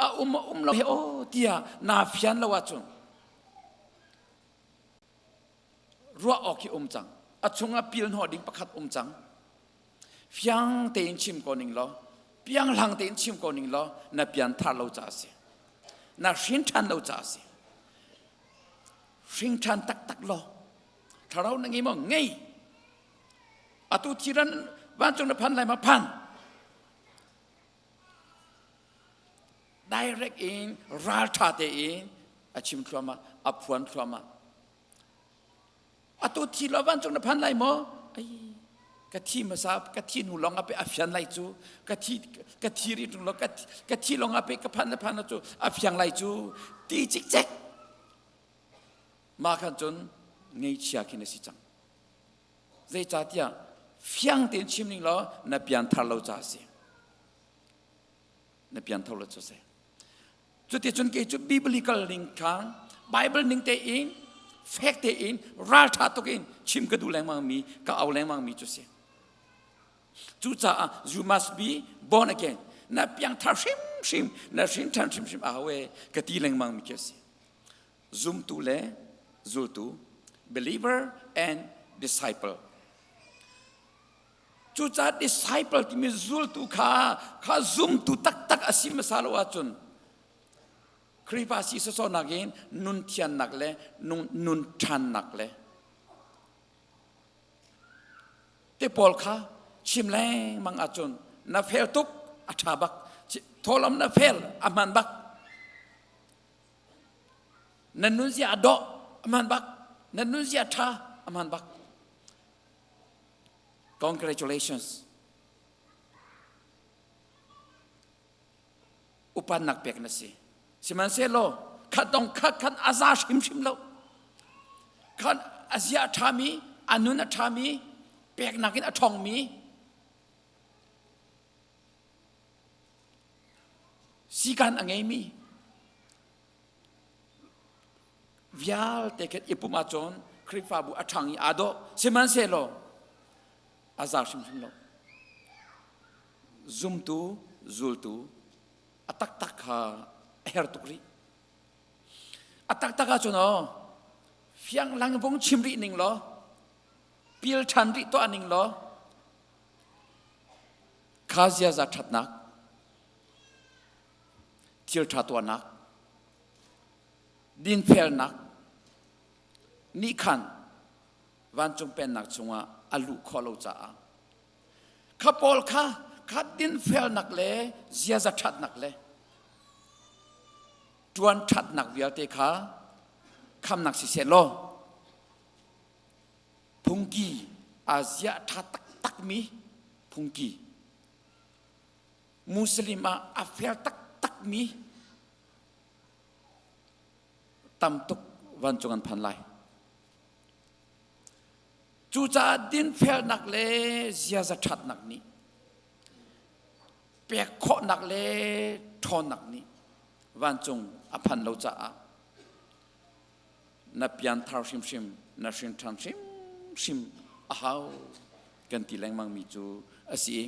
a um a um lo he aw tiah na fian lo ahcun ruah awk hi um cang. A chungah pil hnawh ding pakhat um cang. Fiang tein chim ko ning law, piang hlang tein chim ko ning law, na pian thar lo ca a si. Na hrin ṭhan lo ca a si. Hring ṭhan taktak law, thlarau na ngei maw? Ngei. Atu thiran vancung na phan lai ma phan. Direct in ral ṭha tein a chim thluahmah, a phuan thluahmah. Atu thi lo vancung na phan lai maw? Ai, ka thi hmasa ka thi hnu lawng ah pe a fian lai cu ka thi ka thi ri tung lo ka ka thi lawng ah pe ka phan le phan lo cu a fiang lai cu ti cikcek ma khan cun ngeichia khin a si cang zeicahtiah fiang tein chim ning law na pian thar lo ca a si na pian thar lo cu a si Cuticun kei cu biblical ning kha Bible ning tein fek tein ralṭha tuk in chim ka duh lengmang mi ka au lengmang mi cu si. Cucaah you must be born again. Na piangthar hrimhrim, na hrinṭhan hrimhrim a hau e ka ti lengmang mi khi a si. Zumtu le zultu, believer and disciple. Cucaah disciple timi zultu kha kha zumtu taktak a si hmasa lo ahcun Khrihfa si sawsawh nakin nun thiannak le nun ṭhannak le te pawl kha chim lengmang ahcun na fel tuk a ṭha bak thawlawm na fel a hman bak na nunzia a dawh a hman bak na nunzia ṭha a hman bak Congratulations. Upannak pek na si. Sihmanhsehlaw khat dong khat khan a za hrimhrim lo. Khan a zia a ṭhami, a nun a ṭhami, peknak in a ṭhawngmi, sikan a ngeimi. Vialte khin i pumh ahcun Khrihfabu a ṭhang i aa dawh. Sihmanhsehlaw a za hrimhrim lo. Zumtu, zultu a taktak kha a her tuk rih. A taktak ahcun aw fianglang vung chim rih ning law pil ṭhan rih tuah ning law kha ziaza ṭhatnak thil ṭha tuahnak dinfelnak nih khan vancung pennak chungah a luh khawh lo caah kha pawl kha kha dinfelnak le ziaza ṭhatnak le ṭuan ṭhatnak vialte kha khamnak siseh law phungki aa ziah ṭha taktakmi phungki Muslim ah a fel taktakmi tam tuk vancung an phan lai. Cucaah dinfelnak le ziaza ṭhatnak nih pek khawhnak le ṭhawnnak nih vancung a phan lo caah na pianthar hrimhrim na hrinṭhan hrimhrim a hau kan ti lengmang mi cu a si i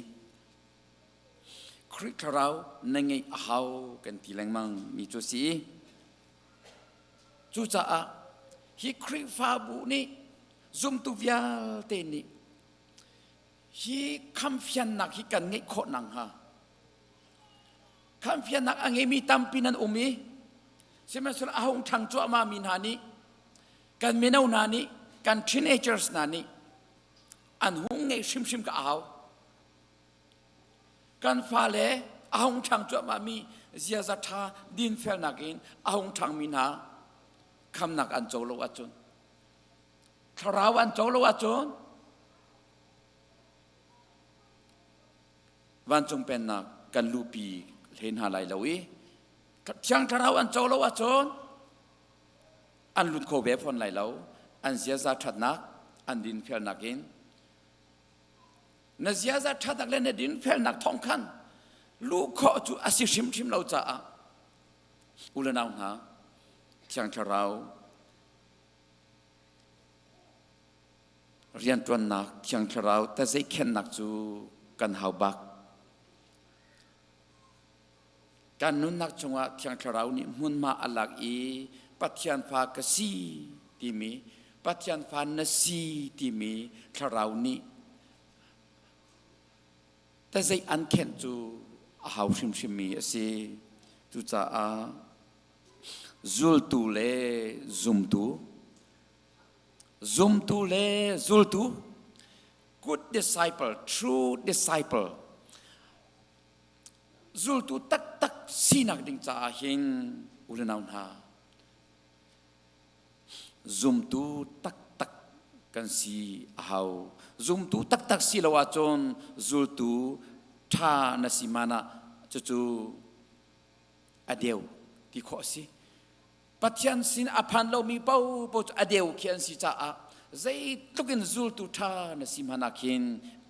Khrih thlarau na ngeih a hau kan ti lengmang mi cu a si i cucaah hi Khrihfabu nih zumtu vialte nih hi khamfiannak hi kan ngeih khawh nakhnga khamfiannak a ngeimi tampi nan um i sihmanhsehlaw a hung ṭhang cuahmah mi hna nih kan mino hna nih kan teenagers hna nih an hung ngeih hrimhrim ka au kan fale a hung ṭhang cuahmah mi ziaza ṭha dinfelnak in a hung ṭhangmi hna khamnak an co lo ahcun thlarau an co lo ahcun vancung pennak kan luhpi hle hna lai lo i thiang thlarau an co lo ahcun an lut kho ve fawn lai lo an ziaza ṭhatnak an dinfelnak in na ziaza ṭhatnak le na dinfelnak thawng khan luh khawh cu a si hrimhrim lo caah u le nau hna thiang thlarau rianṭuannak thiang thlarau tazeikhennak cu kan hau bak kan nunnak chungah thiang thlarau nih hmunhma a lak i Pathian fa ka si timi Pathian fa na si timi thlarau nih tazeih an khenh cu a hau hrimhrimmi a si cucaah zultu le zumtu Zumtu le zultu, good disciple, true disciple, zultu taktak sinak ding caah hin u le nau hna, zumtu taktak kan si a hau. Zumtu taktak si lo ahcun zultu ṭha na si man ah cucu a deu ti khawh a si. Pathian sin a phan lomi paohpaoh cu a deu khi an si caah zeitluk in zultu ṭha na si hmanh ah khin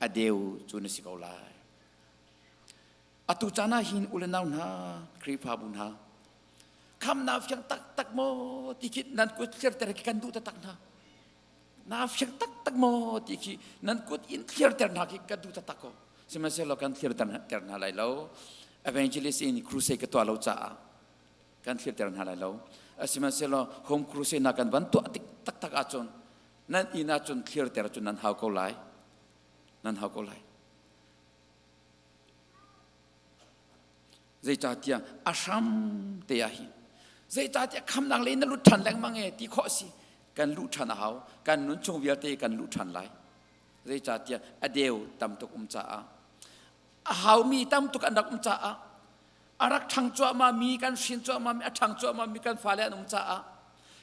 a deu cu na si ko lai. Atu caan ah hin u le nau hna, Khrihfabu hna, khamnak fiang taktak maw ti khi nan kut thlirter khi kan duh taktak hna. Na fiang taktak maw ti khi nan kut in thlirter hna khi kan duh taktak ko. Sihmanhsehlaw kan thlirter hna lai lo. Evangelist in crusade ka tuah lo caah kan thlirter hna lai lo. Sihmanhsehlaw home crusade na kan van tuah tik taktak ahcun nan inn ahcun thlirter cu nan hau ko lai. Nan hau ko lai. Zeicahtiah a hram te ah hin zeicahtiah khamnak le na lut ṭhan lengmang e ti khawh si kan luh ṭhan a hau kan nun chung vialte kan luh ṭhan lai zeicahtiah a deu tam tuk um caah a haumi tam tuk an rak um caah a rak ṭhang cuahmah mi kan hrin cuahmah mi a ṭhang cuahmah mi kan fale an um caah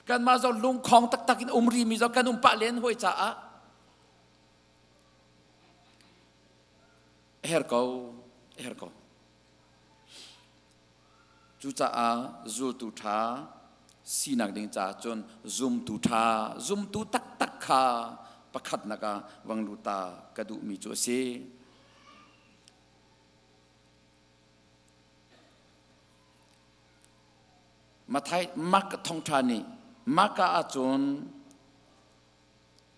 kanmah zong lungkhong taktak in um rimi zong kan um pah len hawi caah a her ko a her ko cucaah zultu ṭha sinak ding caah cun zumtu ṭha zumtu taktak kha pakhatnak ah vang luta ka duhmi cu a si. Mathai Mark thawngṭha nih Maka ahcun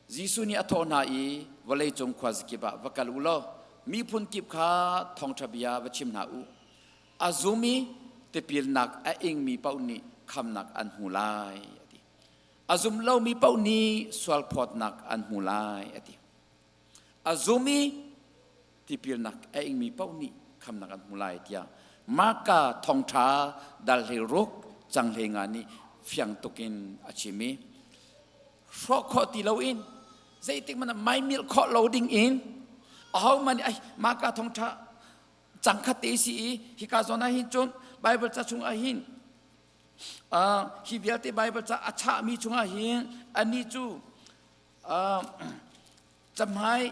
Jesuh nih a thawh hna i vawleicung khuazakip ah va kal u law miphun kip kha thawngṭha bia va chim hna u. A zum i tipilnak a ingmi paoh nih khamnak an hmu lai a ti. A zum lomi paoh nih sualphawtnak an hmu lai a ti. A zum i tipilnak a ingmi paoh nih khamnak an hmu lai tiah Marka thawngṭha dal hlei ruk cang hlei nga nih fiang tuk in a chim i hrawh khawh ti loin zeitik hmanh ah maimilh khawh lo ding in ahohmanh nih ai Marka thawngṭha cang khat te si i hika zawn ah hin cun Bible ca chung ah hin hi vialte Bible ca a chahmi chungah hin anih cu camhai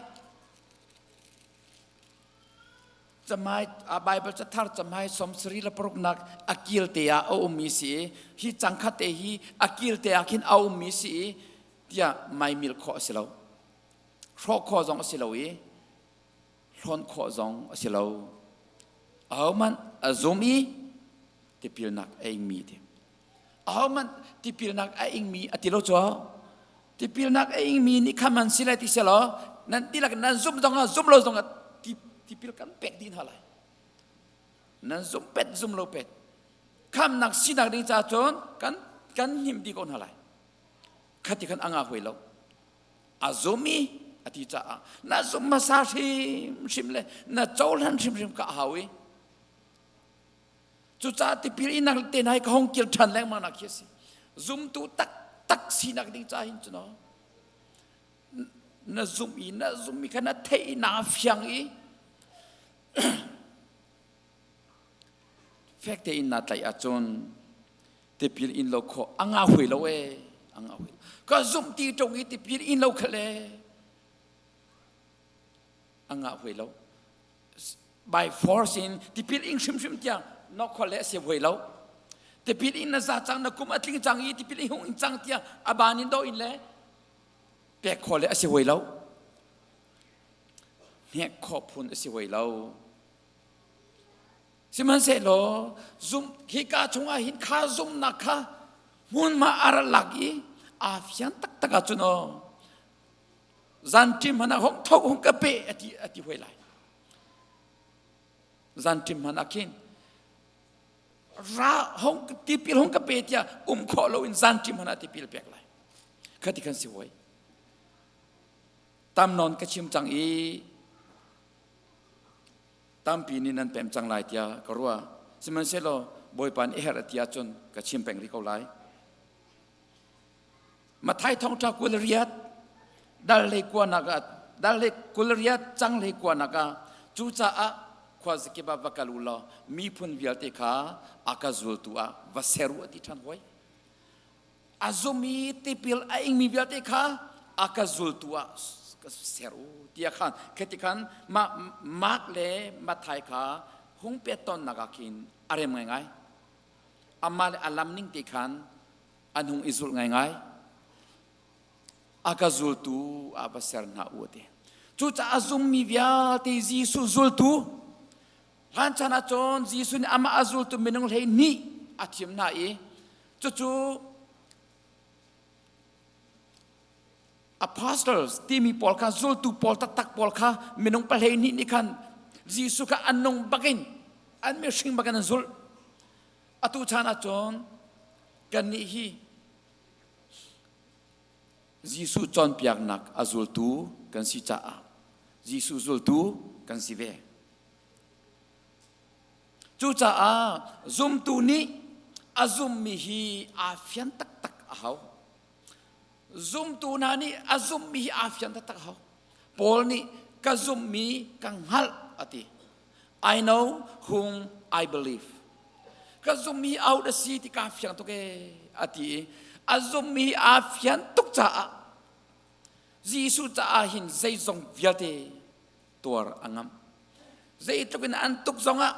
camhai Bible cathar camhai sawmsarih le paruknak a kil te ah a ummi si i hi cangkhat te hi a kil te ah khin a ummi si i tiah maimil khawh a si lo hrawh khawh zong a si lo i hlawn khawh zong a si lo ahohmanh a zum i tipilnak a ingmi ti ahohmanh tipilnak a ingmi a ti lo cu tipilnak a ingmi nih kha man si lai ti selaw nan tilak nan zum zong ah zum lo zong ah tipil kan pek dih hna lai nan zum pet zum lo pet khamnak sinak ding ca cun kan kan hnim dih ko hna lai khati khan anga hoi lo a zum i a ti caah na zum hmasa hrimhrim le na cohlan hrimhrim ka hau i cucaah tipil inak te hna hi ka hong kir ṭhan lengmang nak khi a si zumtu taktak sinak ding ca hin cu na zum i na zum i kha na theih i naa fiang i fek tein naa tlaih ahcun tipil in lo khawh a nga hui lo e a nga hui ka zumh ti ṭung i tipil in lo khal e a nga hui lo by force in tipil ing hrimhrim tiang nok khol le se hui lo tipil in na za cang na kum a tling cang i tipil in hung in cang tiang a ban in do in le pek khol le a si hui lo hnek khawh phun a si hui lo Sihmanhsehlaw zum hika chungah hin kha zumnak kha hmunhma a rak lak i aa fian taktak ahcun aw zanṭim hmanh ah hong tho hong ka pe ati ati hoi lai zanṭim hmanh ah khin ra hong tipil hong ka pe tiah um khawh loin zanṭim hmanh ah tipil pek lai khati khan si hoi tam nawn ka chim cang i Tampi nih nan pem cang lai tiah ka ruah. Sihmanhsehlaw Bawipa nih a herh a ti ahcun ka chim peng rih ko lai. Matthai thawngṭha 28 dal hlei kuanak ah dal hlei 28 cang hlei kuanak ah cucaah khuazakip ah va kal u law miphun vialte kha a ka zultu ah va ser u a ti ṭhan hawi. A zum i tipil a ingmi vialte kha a ka zultu ah ka ser u tiah khan khati khan mah Mark le Matthai kha hung pet tawnnak ah khin a rem ngaingai. Amah le a lam ning te khan an hung i zulh ngaingai. A ka zultu ah va ser hna u ti. Cucaah zummi vialte Jesuh zultu hlan chan ah cun Jesuh nih amah a zultu minung 12 a thim hna i Cucu apostles timi pawl kha zultu pawl taktak pawl kha minung 12 nih khan Jesuh kha an nung bakin an mihring bakin an zulh. Atu chan ahcun kannih hi Jesuh cawnpiaknak a zultu kan si caah Jesuh zultu kan si ve. Cucaah zumtu nih a zummi hi aa fian taktak a hau. Zumtu hna nih a zummi hi aa fian taktak a hau. Paul nih ka zummi ka hngalh a ti. I know whom I believe. Ka zummi out a si ti kaa fiang tuk ee a ti i a zummi aa fian tuk caah Jesuh caah hin zeizong vialte tuar a ngamh. Zeitluk in an tuk zongah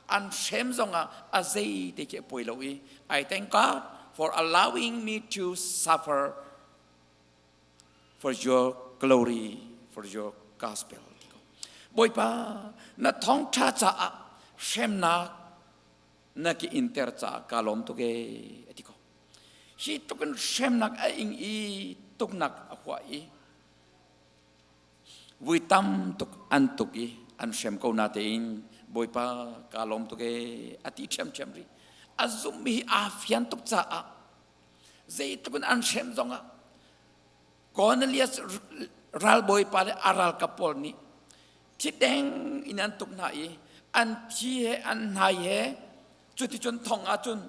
an hrem zongah a zei te khi a poi lo i I thank God for allowing me to suffer for your glory, for your gospel. Bawipa, na thawngṭha caah hremnak na ki inter caah ka lawm tuk ee, a ti ko. Hi tukin hremnak a ing i tuknak a huah i vui tam tuk an tuk i an hrem ko na tein Bawipa ka lawm tuk e a ti ṭhiamṭhiam rih. A zumhmi hi aa fian tuk caah zeitluk in an hrem zongah Cornelius ralbawipa le a ralkap pawl nih thi deng in an tuk hna i an thi he an hnai he cuticun thong ah cun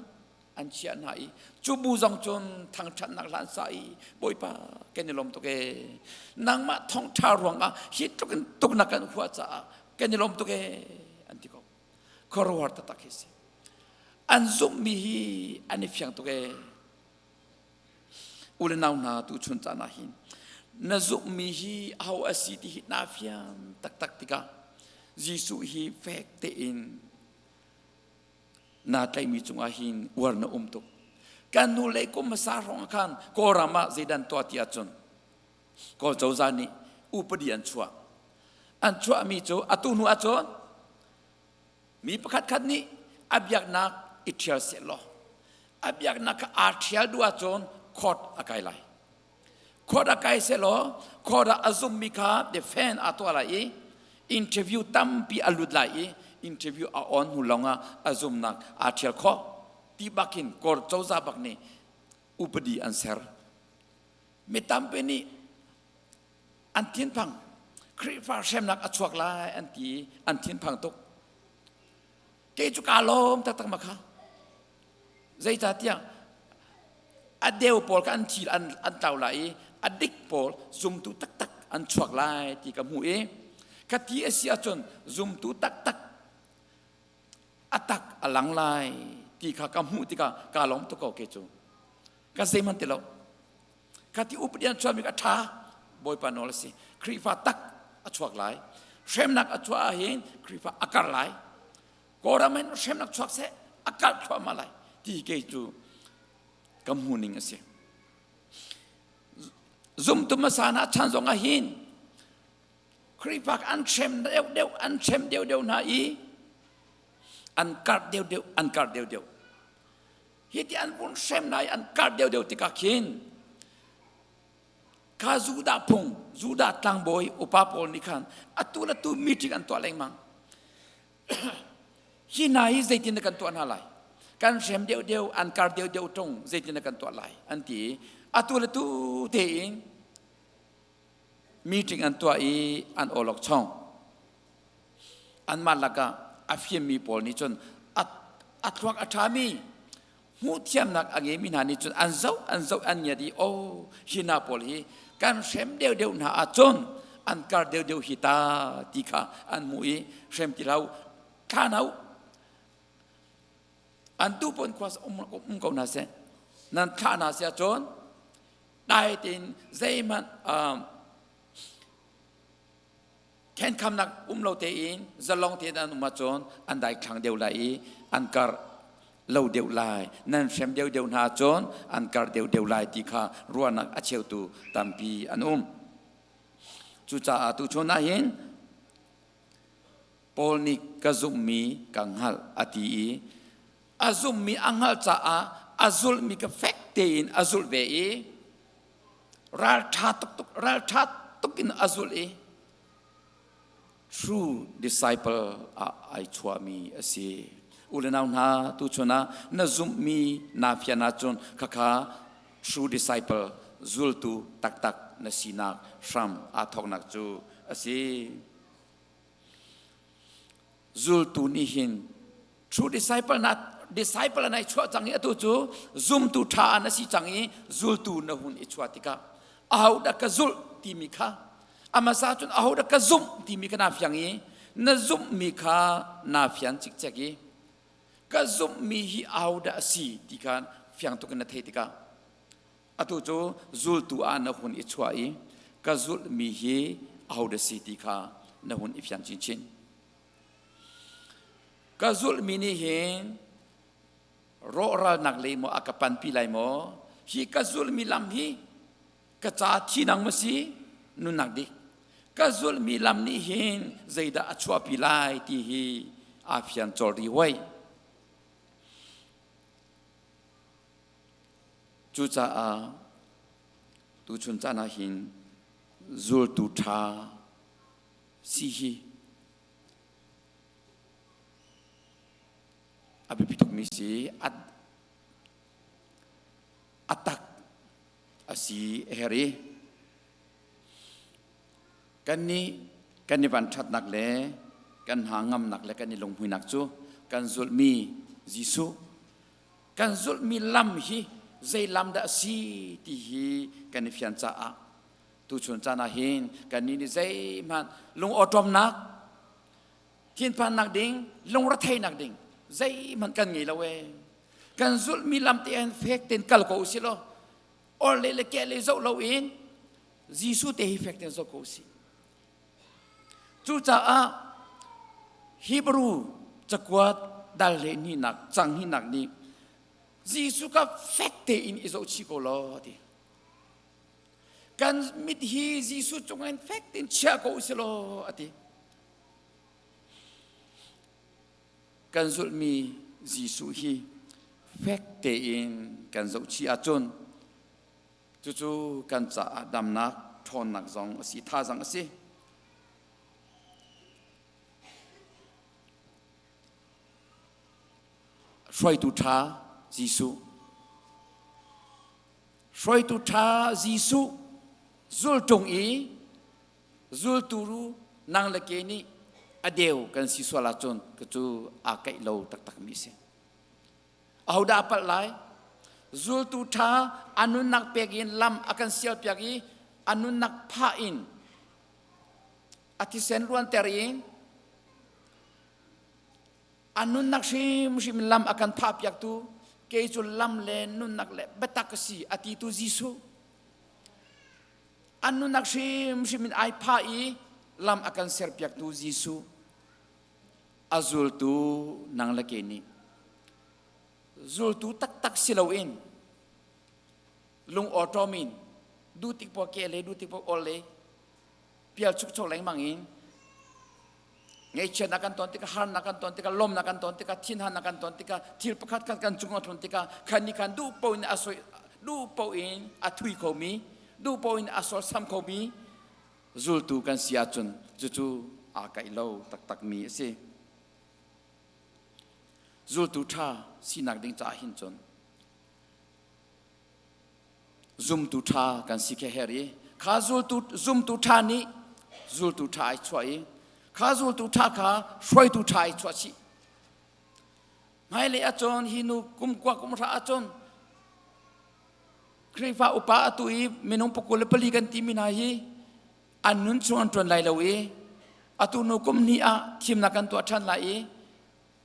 an chiah hna i cu bu zong cun thangṭhatnak hlan sa i Bawipa kan i lawm tuk ee nangmah thawngṭha ruangah hi tluk in tuknak kan huah caah kan i lawm tuk ee an ti ko. Khuaruahhar taktak hi si. An zumhmi hi an i fiang tuk ee. U le nau hna tu chun caan ah hin na zumhmi hi aho a si ti hi naa fiang taktak tikah Jesuh hi fek tein naa tlaihmi cungah hin uar na um tuk. Kan hnu lei kum hmasa hrawng ah khan Kawlram ah zeidan tuah ti ahcun Kawl cozah nih upadi an chuah. An chuahmi cu atu hnu ahcun mi pakhat khat nih a biaknak i ṭhial seh law a biaknak kha aa ṭhial duh ahcun court a kai lai. Court a kai seh law court ah a zummi kha defend aa tuah lai i interview tampi a lut lai i interview a on hnu lawngah a zumnak aa ṭhial khawh ti bakin court cozah bak nih upadi an ser. Mi tampi nih an thinphang Khrihfa hremnak a chuak lai an ti i an thinphang tuk. Kei cu kaa lawm taktak ma kha. Zeicahtiah a deu pawl kha an thi an, an tlau lai i a dik pawl zumtu taktak an chuak lai ti ka hmuh i ka ti a si ahcun zumtu taktak a tak a lang lai ti kha ka hmuh tikah kaa lawm tuk ko kei cu. Ka zeihmanh ti lo. Ka ti upadi an chuahmi ka ṭha Bawipa nawl a si. Khrihfa tak a chuak lai. Hremnak a chuah ahhin Khrihfa a kar lai. Kawlram in hremnak chuak seh a kar thluahmah lai ti kei cu ka hmuh ning a si. Zumtu hmasa hna chan zong ahhin Khrihfa an hrem deuhdeuh an hrem deuhdeuh hna i an karh deuhdeuh an karh deuhdeuh. Hi ti an vun hrem lai an karh deuhdeuh tikah khin kha Judah phung Judah tlangbawi upa pawl nih khan atu le tu meeting an tuah lengmang. Hi hna hi zeitin dah kan tuah hna lai? Kan hrem deuhdeuh an kar deuhdeuh ṭung zeitin dah kan tuah lai? An ti i atu le tu tein meeting an tuah i an awlok chong. Anmah lakah a fimmi pawl nih cun a thluak a ṭhami hmuhthiamnak a ngeimi hna nih cun an zoh an zoh an ngiat i oh hi hna pawl hi kan hrem deuhdeuh hna ahcun an kar deuhdeuh hi ta ti kha an hmuh i hrem ti hlah u thla hna u an tu pon khua um ko hna seh nan thlah hna si ahcun dai tein zeihmanh Khenkhamnak um lo tein zalong tein an um ahcun an daithlang deuh lai i an karh lo deuh lai. Nan hrem deuhdeuh hna ahcun an karh deuhdeuh lai ti kha ruahnak a cheutu tampi an um. Cucaah tuchun ahhin Paul nih ka zumhmi ka hngalh a ti i a zumhmi a hngalh caah a zulhmi ka fek tein a zulh ve i ralṭha tuk tuk ralṭha tuk in a zulh i true disciple ah ai chuahmi a si. U le nau hna tuchun ah na zumhmi naa fian ahcun khakha true disciple zultu taktak na sinak hram aa thawknak cu a si. Zultu nih hin true disciple na disciple na i chuah cang i atu cu zumtu ṭha na si cang i zultu na hun i chuah tikah ahodah ka zulh timi kha a hmasa cun ahodah ka zumh timi kha naa fiang i na zumhmi kha naa fian cikcek i ka zumhmi hi ahodah a si ti kha fiang tuk in na theih tikah atu cu zultu ah na hun i chuah i ka zulhmi hi ahodah si ti kha na hun i fiang chinchin. Ka zulhmi nih hin rawhralnak lei maw a ka panpi lai maw? Hi ka zulhmi lam hi ka ca thi nang maw si nunnak dik? Ka zulhmi lam nih hin zeidah a chuahpi lai ti hi aa fiang cawlri hoi. Cucaah tuchun caan ah hin zultu ṭha si hi a biapi tukmi si. A tak a si a herh i kannih kan i vanṭhatnak le kan hna ngamnak le kan i lunghmuinak cu kan zulhmi Jesuh kan zulhmi lam hi zei lam dah a si ti hi kan i fian caah tuchun caan ah hin kannih nih zeihmanh lungawṭawmnak thinphannak ding lungretheihnak ding zeihmanh kan ngei lo ee. Kan zulhmi lam te hin fek tein kal ko usih law or le le ke le zoh loin Jesuh te hi fek tein zoh ko usih. Cucaah Hebrew cakuat dal le hnihnak cang hnihnak nih Jesuh ka fek tein i zoh chih ko law ti. Kan mit hi Jesuh cungah in fek tein chia ko usih law a ti. Kan zulhmi Jesuh hi fek tein kan zohchih ahcun cucu kan caah damnak ṭhawnnak zong a si, thazaang a si. Hruaitu ṭha Jesuh. Hruaitu ṭha Jesuh zulṭung i Zultu nang le ke nih a deu kan si sual ahcun ka cu aa keih lo taktakmi a si. Ahodah a palh lai? Zultu ṭha a nunnak pek in lam a kan sialpiak i a nunnak phah in a thisen luanter in a nunnak hrimhrim in lam a kan phahpiaktu kei cu lam le nunnak le biatak ka si a titu Jesuh An nunnak hrimhrim in ai phah i lam a kan serpiaktu Jesuh a zultu nang le ke nih zultu taktak si loin lung awṭawm in duh tik poah ke le duh tik poah ol le pial chukcho lengmang in ngaihchiatnak kan ton tikah harnak kan ton tikah lawmnak kan ton tikah thinhannak kan ton tikah thil pakhat khat kan cung a tlun tikah khan ni khan duh paoh in a soi duh paoh in a thui khomi duh paoh in a sawsam khomi zultu kan si ahcun cucu aa kaih lo taktakmi a si. Zultu ṭha sinak ding caah hin cun zumtu ṭha kan si khe her i kha zultu zumtu ṭha nih zultu ṭha ai chuah i kha zultu ṭha kha hruaitu ṭha ai chuah chih. Hmailei ahcun hi nu kum kua kum hra ahcun Khrihfa upa atu i minung 24 kan timi hna hi an nun chung an ṭuan lai lo i atu nu kum hnih ah thimnak kan tuah ṭhan lai i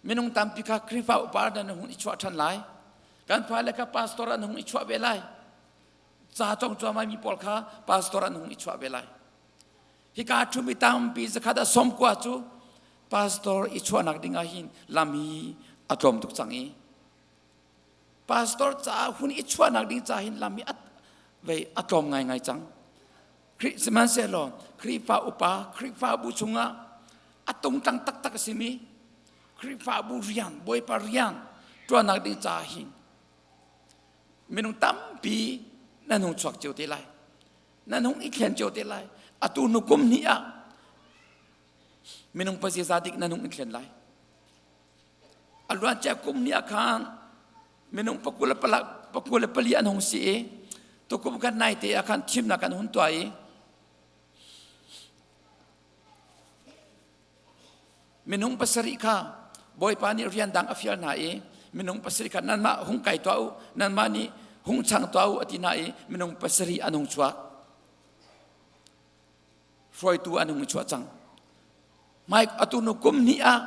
minung tampi kha Khrihfa upa nan hung i chuah ṭhan lai. Kan fale kha pastor an hung i chuah ve lai. Ca cong cuahmah mi pawl kha pastor an hung i chuah ve lai. Hika ṭhumi tampi zakhat a 90 cu pastor i chuahnak ding ah hin lam hi a tlawm tuk cang i pastor caah hun i chuahnak ding ca hin lam hi vei a tlawm ngaingai cang. Sihmanhsehlaw Khrihfa upa Khrihfabu chungah a tungtlang taktak a simi Khrihfabu rian Bawipa rian ṭuannak ding caah hin minung tampi nan hung chuak cio te lai. Nan hung i thlen cio te lai. Atu nu kum hnih ah minung paziza dik nan hung i thlen lai. A luancia kum ni ah khan minung 24 an hung si i tukum kan nai te ah khan thimnak kan hun tuah i minung pasarih kha Bawipa nih rian dang a fial hna i minung pasarih kha nanmah hung kai tuah u nanmah nih hung chang tuah u a ti hna i minung pasarih an hung chuak. Hruaitu an hung i chuah cang. Mike atu nu kum hnih ah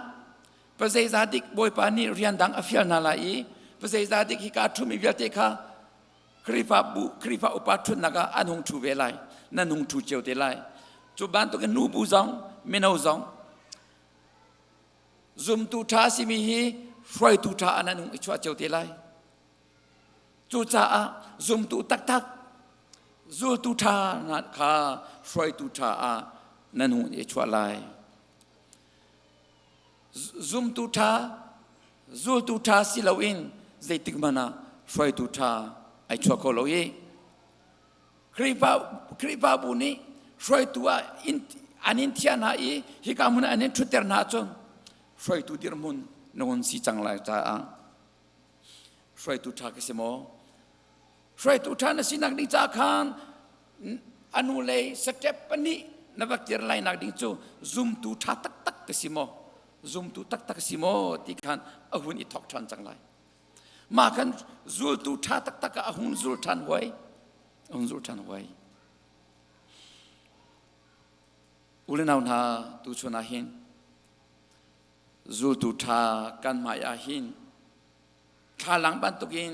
pazeiza dik Bawipa nih rian dang a fial hna lai i pazeiza dik hika ṭhumi vialte kha Khrihfabu Khrihfa upa ṭhutnak ah an hung ṭhu ve lai nan hung ṭhu cio te lai. Cu bantukin nubu zong mino zong zumtu ṭha simi hi hruaitu ṭha an hung i chuah cio te lai. Cucaah zumtu taktak zultu ṭha hna kha hruaitu ṭha ah nan hung i chuah lai. Zumtu ṭha, zultu ṭha si loin zeitik hmanh ah hruaitu ṭha Ai chuak kho lo i Khrihfa Khrihfabu nih hruaitu ah in an in thiah hna i hika hmun ah an in ṭhutter hna ahcun hruaitu dirhmun na hun si cang lai caah hruaitu ṭha ka si maw? Hruaitu ṭha na sinak ding ca khan a nu lei step pahnih na va kir lai nak ding cu zumtu ṭha taktak ka si maw? Zumtu taktak si maw ti khan a hun i thawk ṭhan cang lai. Mah khan zultu ṭha taktak ah a hun zul ṭhan huai. A hun zul ṭhan huai. U le nau hna tuchun ah hin zultu ṭha kan hmai ah hin thlalang bantukin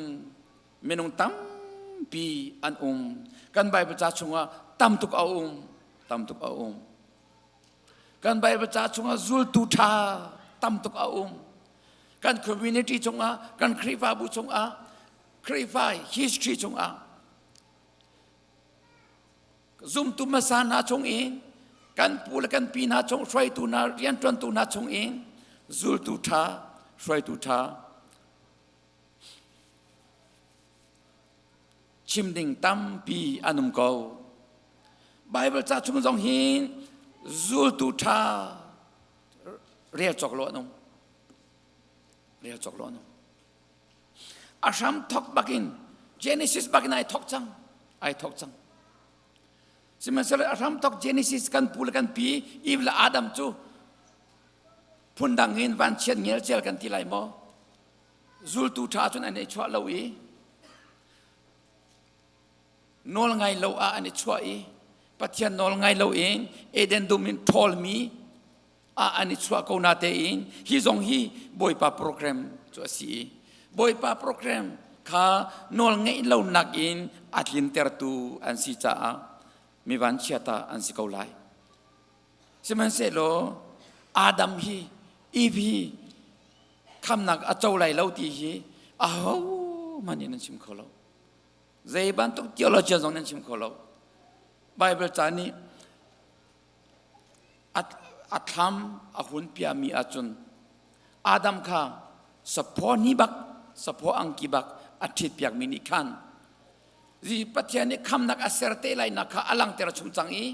minung tampi an um. Kan Bible ca chungah tam tuk a um, tam tuk a um. Kan Bible ca chungah zultu ṭha tam tuk a um. Kan community chungah, kan Khrihfabu chungah, Khrihfa history chungah zumtu hmasa hna chung in kan pu le kan pi hna chung hruaitu hna rianṭuantu hna chung in zultu ṭha hruaitu ṭha chim ding tampi an um ko Bible ca chung zong hin zultu ṭha rel cawk lo an um rel cawk lo an um a hram thok bakin Genesis bakin ai thok cang ai thok cang sihmanhsehlaw a hram thok Genesis kan pu le kan pi Eve le Adam cu phundang in vanchiat ngelcel kan ti lai maw zultu ṭha cun an i chuah lo i nawl ngai lo ah an i chuah i Pathian nawl ngai lo in Eden dum in ṭhawlmi ah an i chuah ko na tein hi zong hi Bawipa program cu a si i Bawipa program kha nawl ngeih lo nak in a tlintertu an si caah mi vanchia ta an si ko lai. Sihmanhsehlaw Adam hi Eve hi khamnak a co lai lo ti hi ahohmanh in an chim kho lo. Zei bantuk theologian zong nan chim kho lo. Bible ca nih a thlam a hun piami ahcun Adam kha saphaw ni bak saphaw angki bak a ṭhit piakmi nih khan Pathian nih khamnak a ser te lai nak kha a langhter chung cang i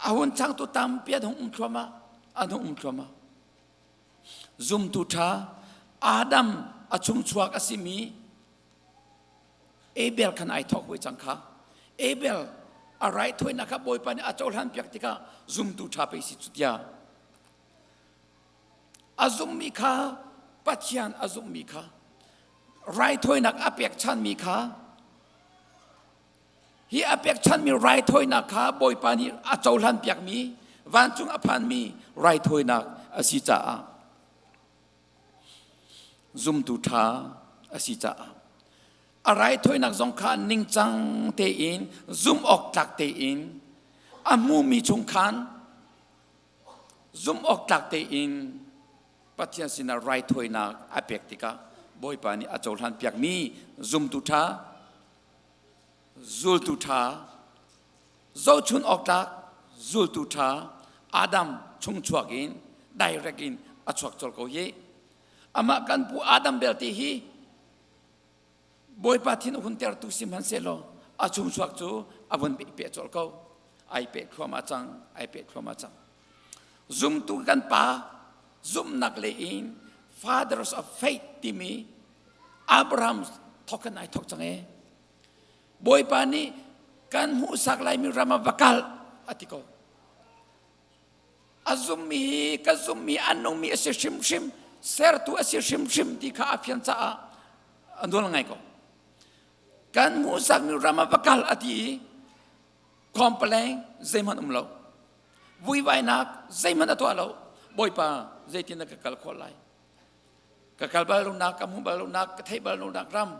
a hun changtu tampi an hung um thluahmah an hung um thluahmah zumtu ṭha Adam a chungchuak a simi Abel khan ai thawk ve cang kha. Abel a raithawinak kha Bawipa nih a cohlan piak tikah zumtu ṭha pei si cu tiah. A zummi kha Pathian a zummi kha raithawinak a pekchanmi kha hi a pekchanmi raithawinak kha Bawipa nih a cohlan piakmi vancung a phanmi raithawinak a si caah Zumtu ṭha a si caah a raithawinak zong kha ningcang tein zumh awk tlak tein a hmumi chung khan zumh awk tlak tein Pathian sinah raithawinak a pek tikah Bawipa nih a cohlan piakmi zumtu ṭha zultu ṭha zohchun awk tlak zultu ṭha Adam chungchuak in direct in a chuak colh ko hi amah kan pu Adam belte hi Bawipa thin a hun tertu si hmanhsehlaw a chungchuak cu a vun peh colh ko ai peh thluahmah cang ai peh thluahmah cang zumtu kan pa zumhnak le in fathers of faith timi Abraham thok kan ai thok cang e Bawipa nih kan hmuhsak laimi ram ah va kal a ti ko. A zummi hi ka zummi an nungmi a si hrimhrim, sertu a si hrimhrim ti kha a fian caah a nawl ngai ko. Kan hmuhsakmi ram ah va kal a ti i complain zeihmanh um lo. Vuivainak zeihmanh a tuah lo. Bawipa zeitin na ka kal khawh lai? Ka kal bal lonak, ka hmuh bal lonak, ka theih bal lonak ram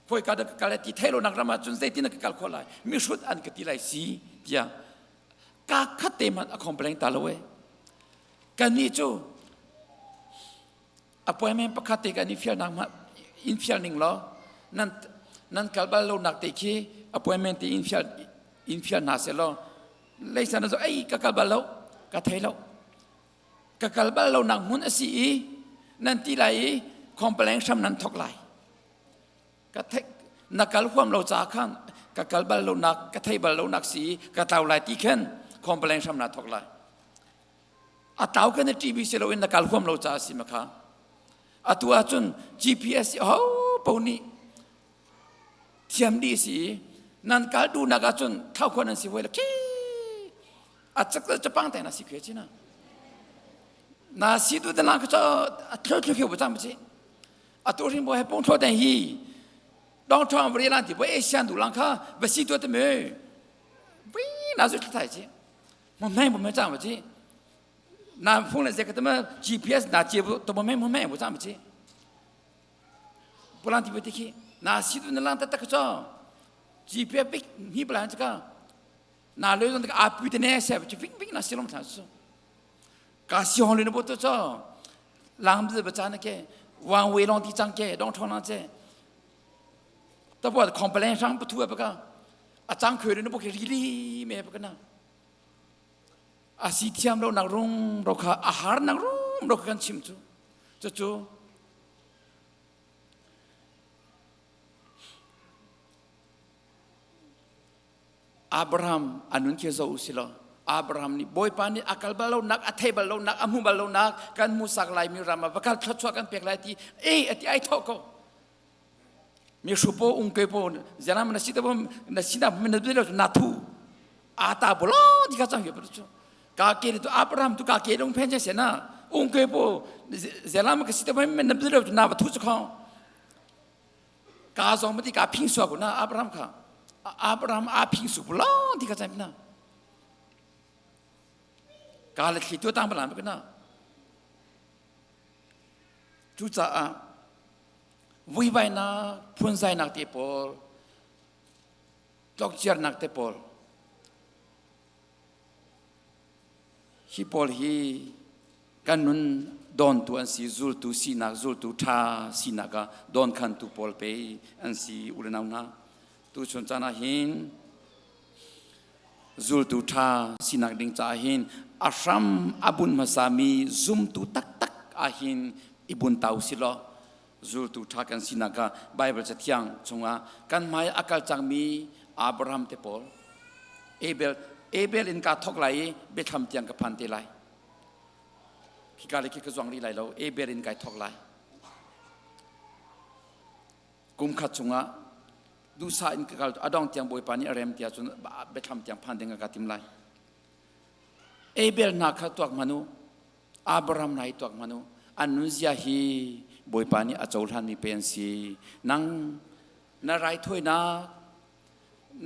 Khoika dah ka kal ti thei lo nak ram ah cun zeitin ka kal khawh lai mihrut an ka ti lai si tiah ka khat te hmanh a complain ta lo e kannih cu appointment pakhat te kan i fial nak in fial ning law nan nan kal bal lo nak te khi appointment te in fial in fial hna se law leisan zo ei ka kal bal lo ka thei lo ka kal bal lo nak hmun a si i nan ti lai i Complain hram nan thok lai. Ka thei na kal huam lo ca khan ka kal bal lo nak ka thei bal lo nak si ka tlau lai ti khan complain hram na thok lai. A tau kan TV si lo in na kal huam lo ca si ma kha. Atu ahcun GPS ho po nih thiam dih si nan kal duhnak ahcun thau khon an si voi la khi a chak chapang te na si khe china na si tu te lang cho a thlo thlo kheu cham chi a tu rin bo he pong thlo ten hi dong thong bri lan ti bo asian du lang kha ba si tu te me vi na zu thai chi mo mai bo me cham chi na phung le ze ka te ma GPS na che bo to mo mai mo mai bo cham chi Pulang ti ti khi na si tu na lang tak tak cho GPS bik hi plan chaka na le zon a pu te ne se chi ping ping na silom tha su ka si hong le bo to cho lang bi ba cha na ke wang wei long ti chang ke dong thong lang che ta bo complain sang bu thu ba ka a chang khwe ne bo ke ri li me ba ka na a si thiam lo nak rung ro kha a har nak rung ro kan chim chu chu chu Abraham anun khi zo usilo Abraham nih Bawipa nih a kal bal lo nak a thei bal lo nak a hmu bal lo nak kan mu sak lai mi ram ah va kal thluachuah kan pek lai ti e ati ai tho ko mi hrupo ung ke po janam na si te na si na na bi na thu ata bolo di ka chang ye chu ka ke tu Abraham tu ka ke dong phen che se na ung ke po zelam ka si te men na bi na ba thu chu khong ka zong ma ti ka phing su ko na Abraham kha Abraham a phing su bolo ti ka chang na ka le thli tu tang bala ma na Cucaah vuivainak, phunzainak te pawl, tlokciarnak te pawl, hi pawl hi kan nun dawntu an si, zultu sinak, zultu ṭha sinak ah dawnkhantu pawl pe an si u le nau hna. Tuchun caan ah hin zultu ṭha sinak ding caah hin a hram a bunh hmasami zumtu taktak ahhin i bun ta usih law zultu ṭha kan sinak ah Baibal Cathiang chungah kan hmai a kal cangmi Abraham te pawl Abel Abel in kaa thawk lai i biathlam tiang ka phan te lai khika le khi ka zuang rih lai lo Abel in kai thawk lai Kum khat chungah duhsah in ka kal a dong tiang Bawipa nih a rem tiah cun biathlam tiang phan ding ka tim lai. Abel hna kha tuak hmanh u, Abraham hna hi tuak hmanh u, an nunzia hi Bawipa nih a cohlanmi pe an si. Nang na raithawinak,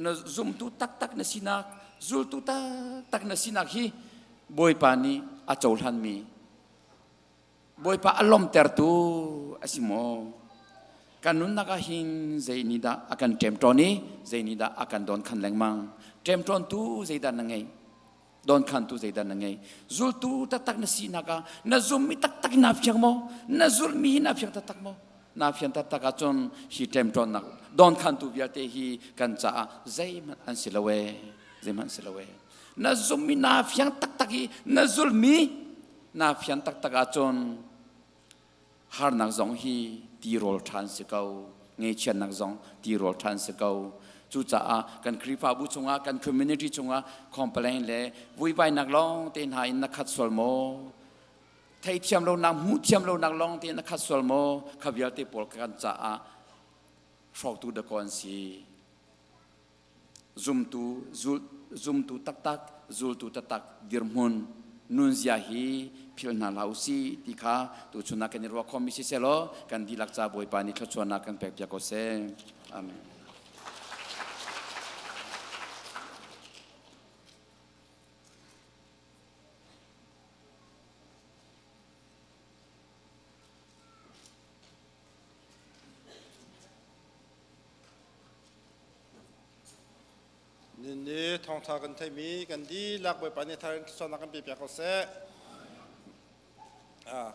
na zumtu taktak na sinak, zultu taktak na sinak hi Bawipa nih a cohlanmi Bawipa a lawmhtertu a si maw? Kan nunnak ah hin zei nih dah a kan ṭemṭawn i zei nih dah a kan dawnkhan lengmang? Ṭemṭawntu zeidah na ngeih? Dawnkhantu zeidah na ngeih? Zultu taktak na sinak ah na zummi taktak in naa fiang maw? Na zulhmi hi naa fiang taktak maw? Naa fian taktak ahcun hi ṭemṭawnnak dawnkhantu vialte hi kan caah zeihmanh an si lo ee. Zeihmanh an si lo ee. Na zummi naa fiang taktak i na zulhmi naa fian taktak ahcun harnak zong hi tirawl ṭha an si ko ngeichiatnak zong tirawl ṭha an si ko cucaah kan Khrihfabu chungah kan community chungah complain le vuivainak lawng te hna in na khat sual maw theithiam lonak hmuh thiam lonak lawng te na khat sual maw kha vialte pawl kan caah hrawktu dakaw an si Zumtu, zul, zumtu taktak, zultu taktak dirhmun nunzia hi philh hna hlah usih ti kha tuchun ah kan i ruah khawhmi si sehlaw kan dihlak ca Bawipa nih thluachuahnak kan pek piak ko seh. Amen. Nin ni thawngtha kan theimi kan dihlak Bawipa nih thar in thluachuahnak kan pe piak ko seh.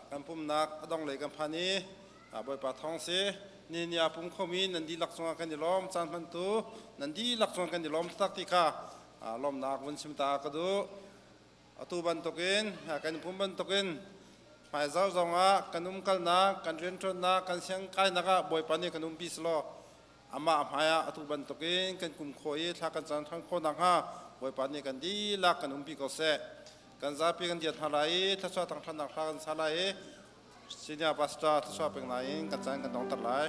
Kan pumnak a dong lei kan phan i Bawipa thawng si. Ni ni a pum khomi nan dihlak cungah kan i lawm caan hmantu nan dihlak cungah kan i lawm taktak ti kha lawmnak vun chim ta ka duh. Atu bantukin kan pum bantukin Hmaizarh zongah kan umkalnak, kan rianṭuannak, kan siangkainak ah Bawipa nih kan umpi selaw amah hmaiah atu bantukin kan kum khawh i thla kan cam ṭhan khawh nakhnga Bawipa nih kan dihlak kan umpi ko seh. Kan zapi kan diat hna lai i thluachuah thangṭhatnak hla kan sa lai i senior pastor thluachuah pek lai in kan caan kan dongter lai.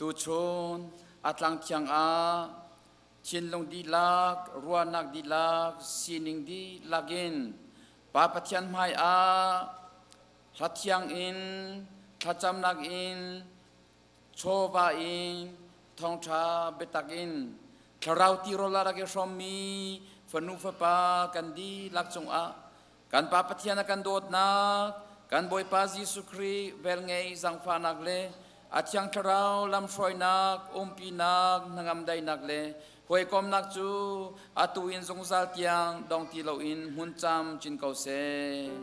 Tuchun a tlang thiang ah thinlung dihlak, ruahnak dihlak, sining dihlak in Pa Pathian hmai ah hla thiang in thlacamnak in chawva in thawngṭha biatak in thlarau tirawl a rak i hrawmmi fanu fapa kan dihlak cungah kan Pa Pathian a kan dawtnak, kan Bawipa Jesuh Khrih velngei zangfahnak le a Thiang Thlarau lamhruainak, umpinak, hnangam daihnak le hawikomnak cu atu in zungzal tiang dong ti loin hmun cam cin ko seh.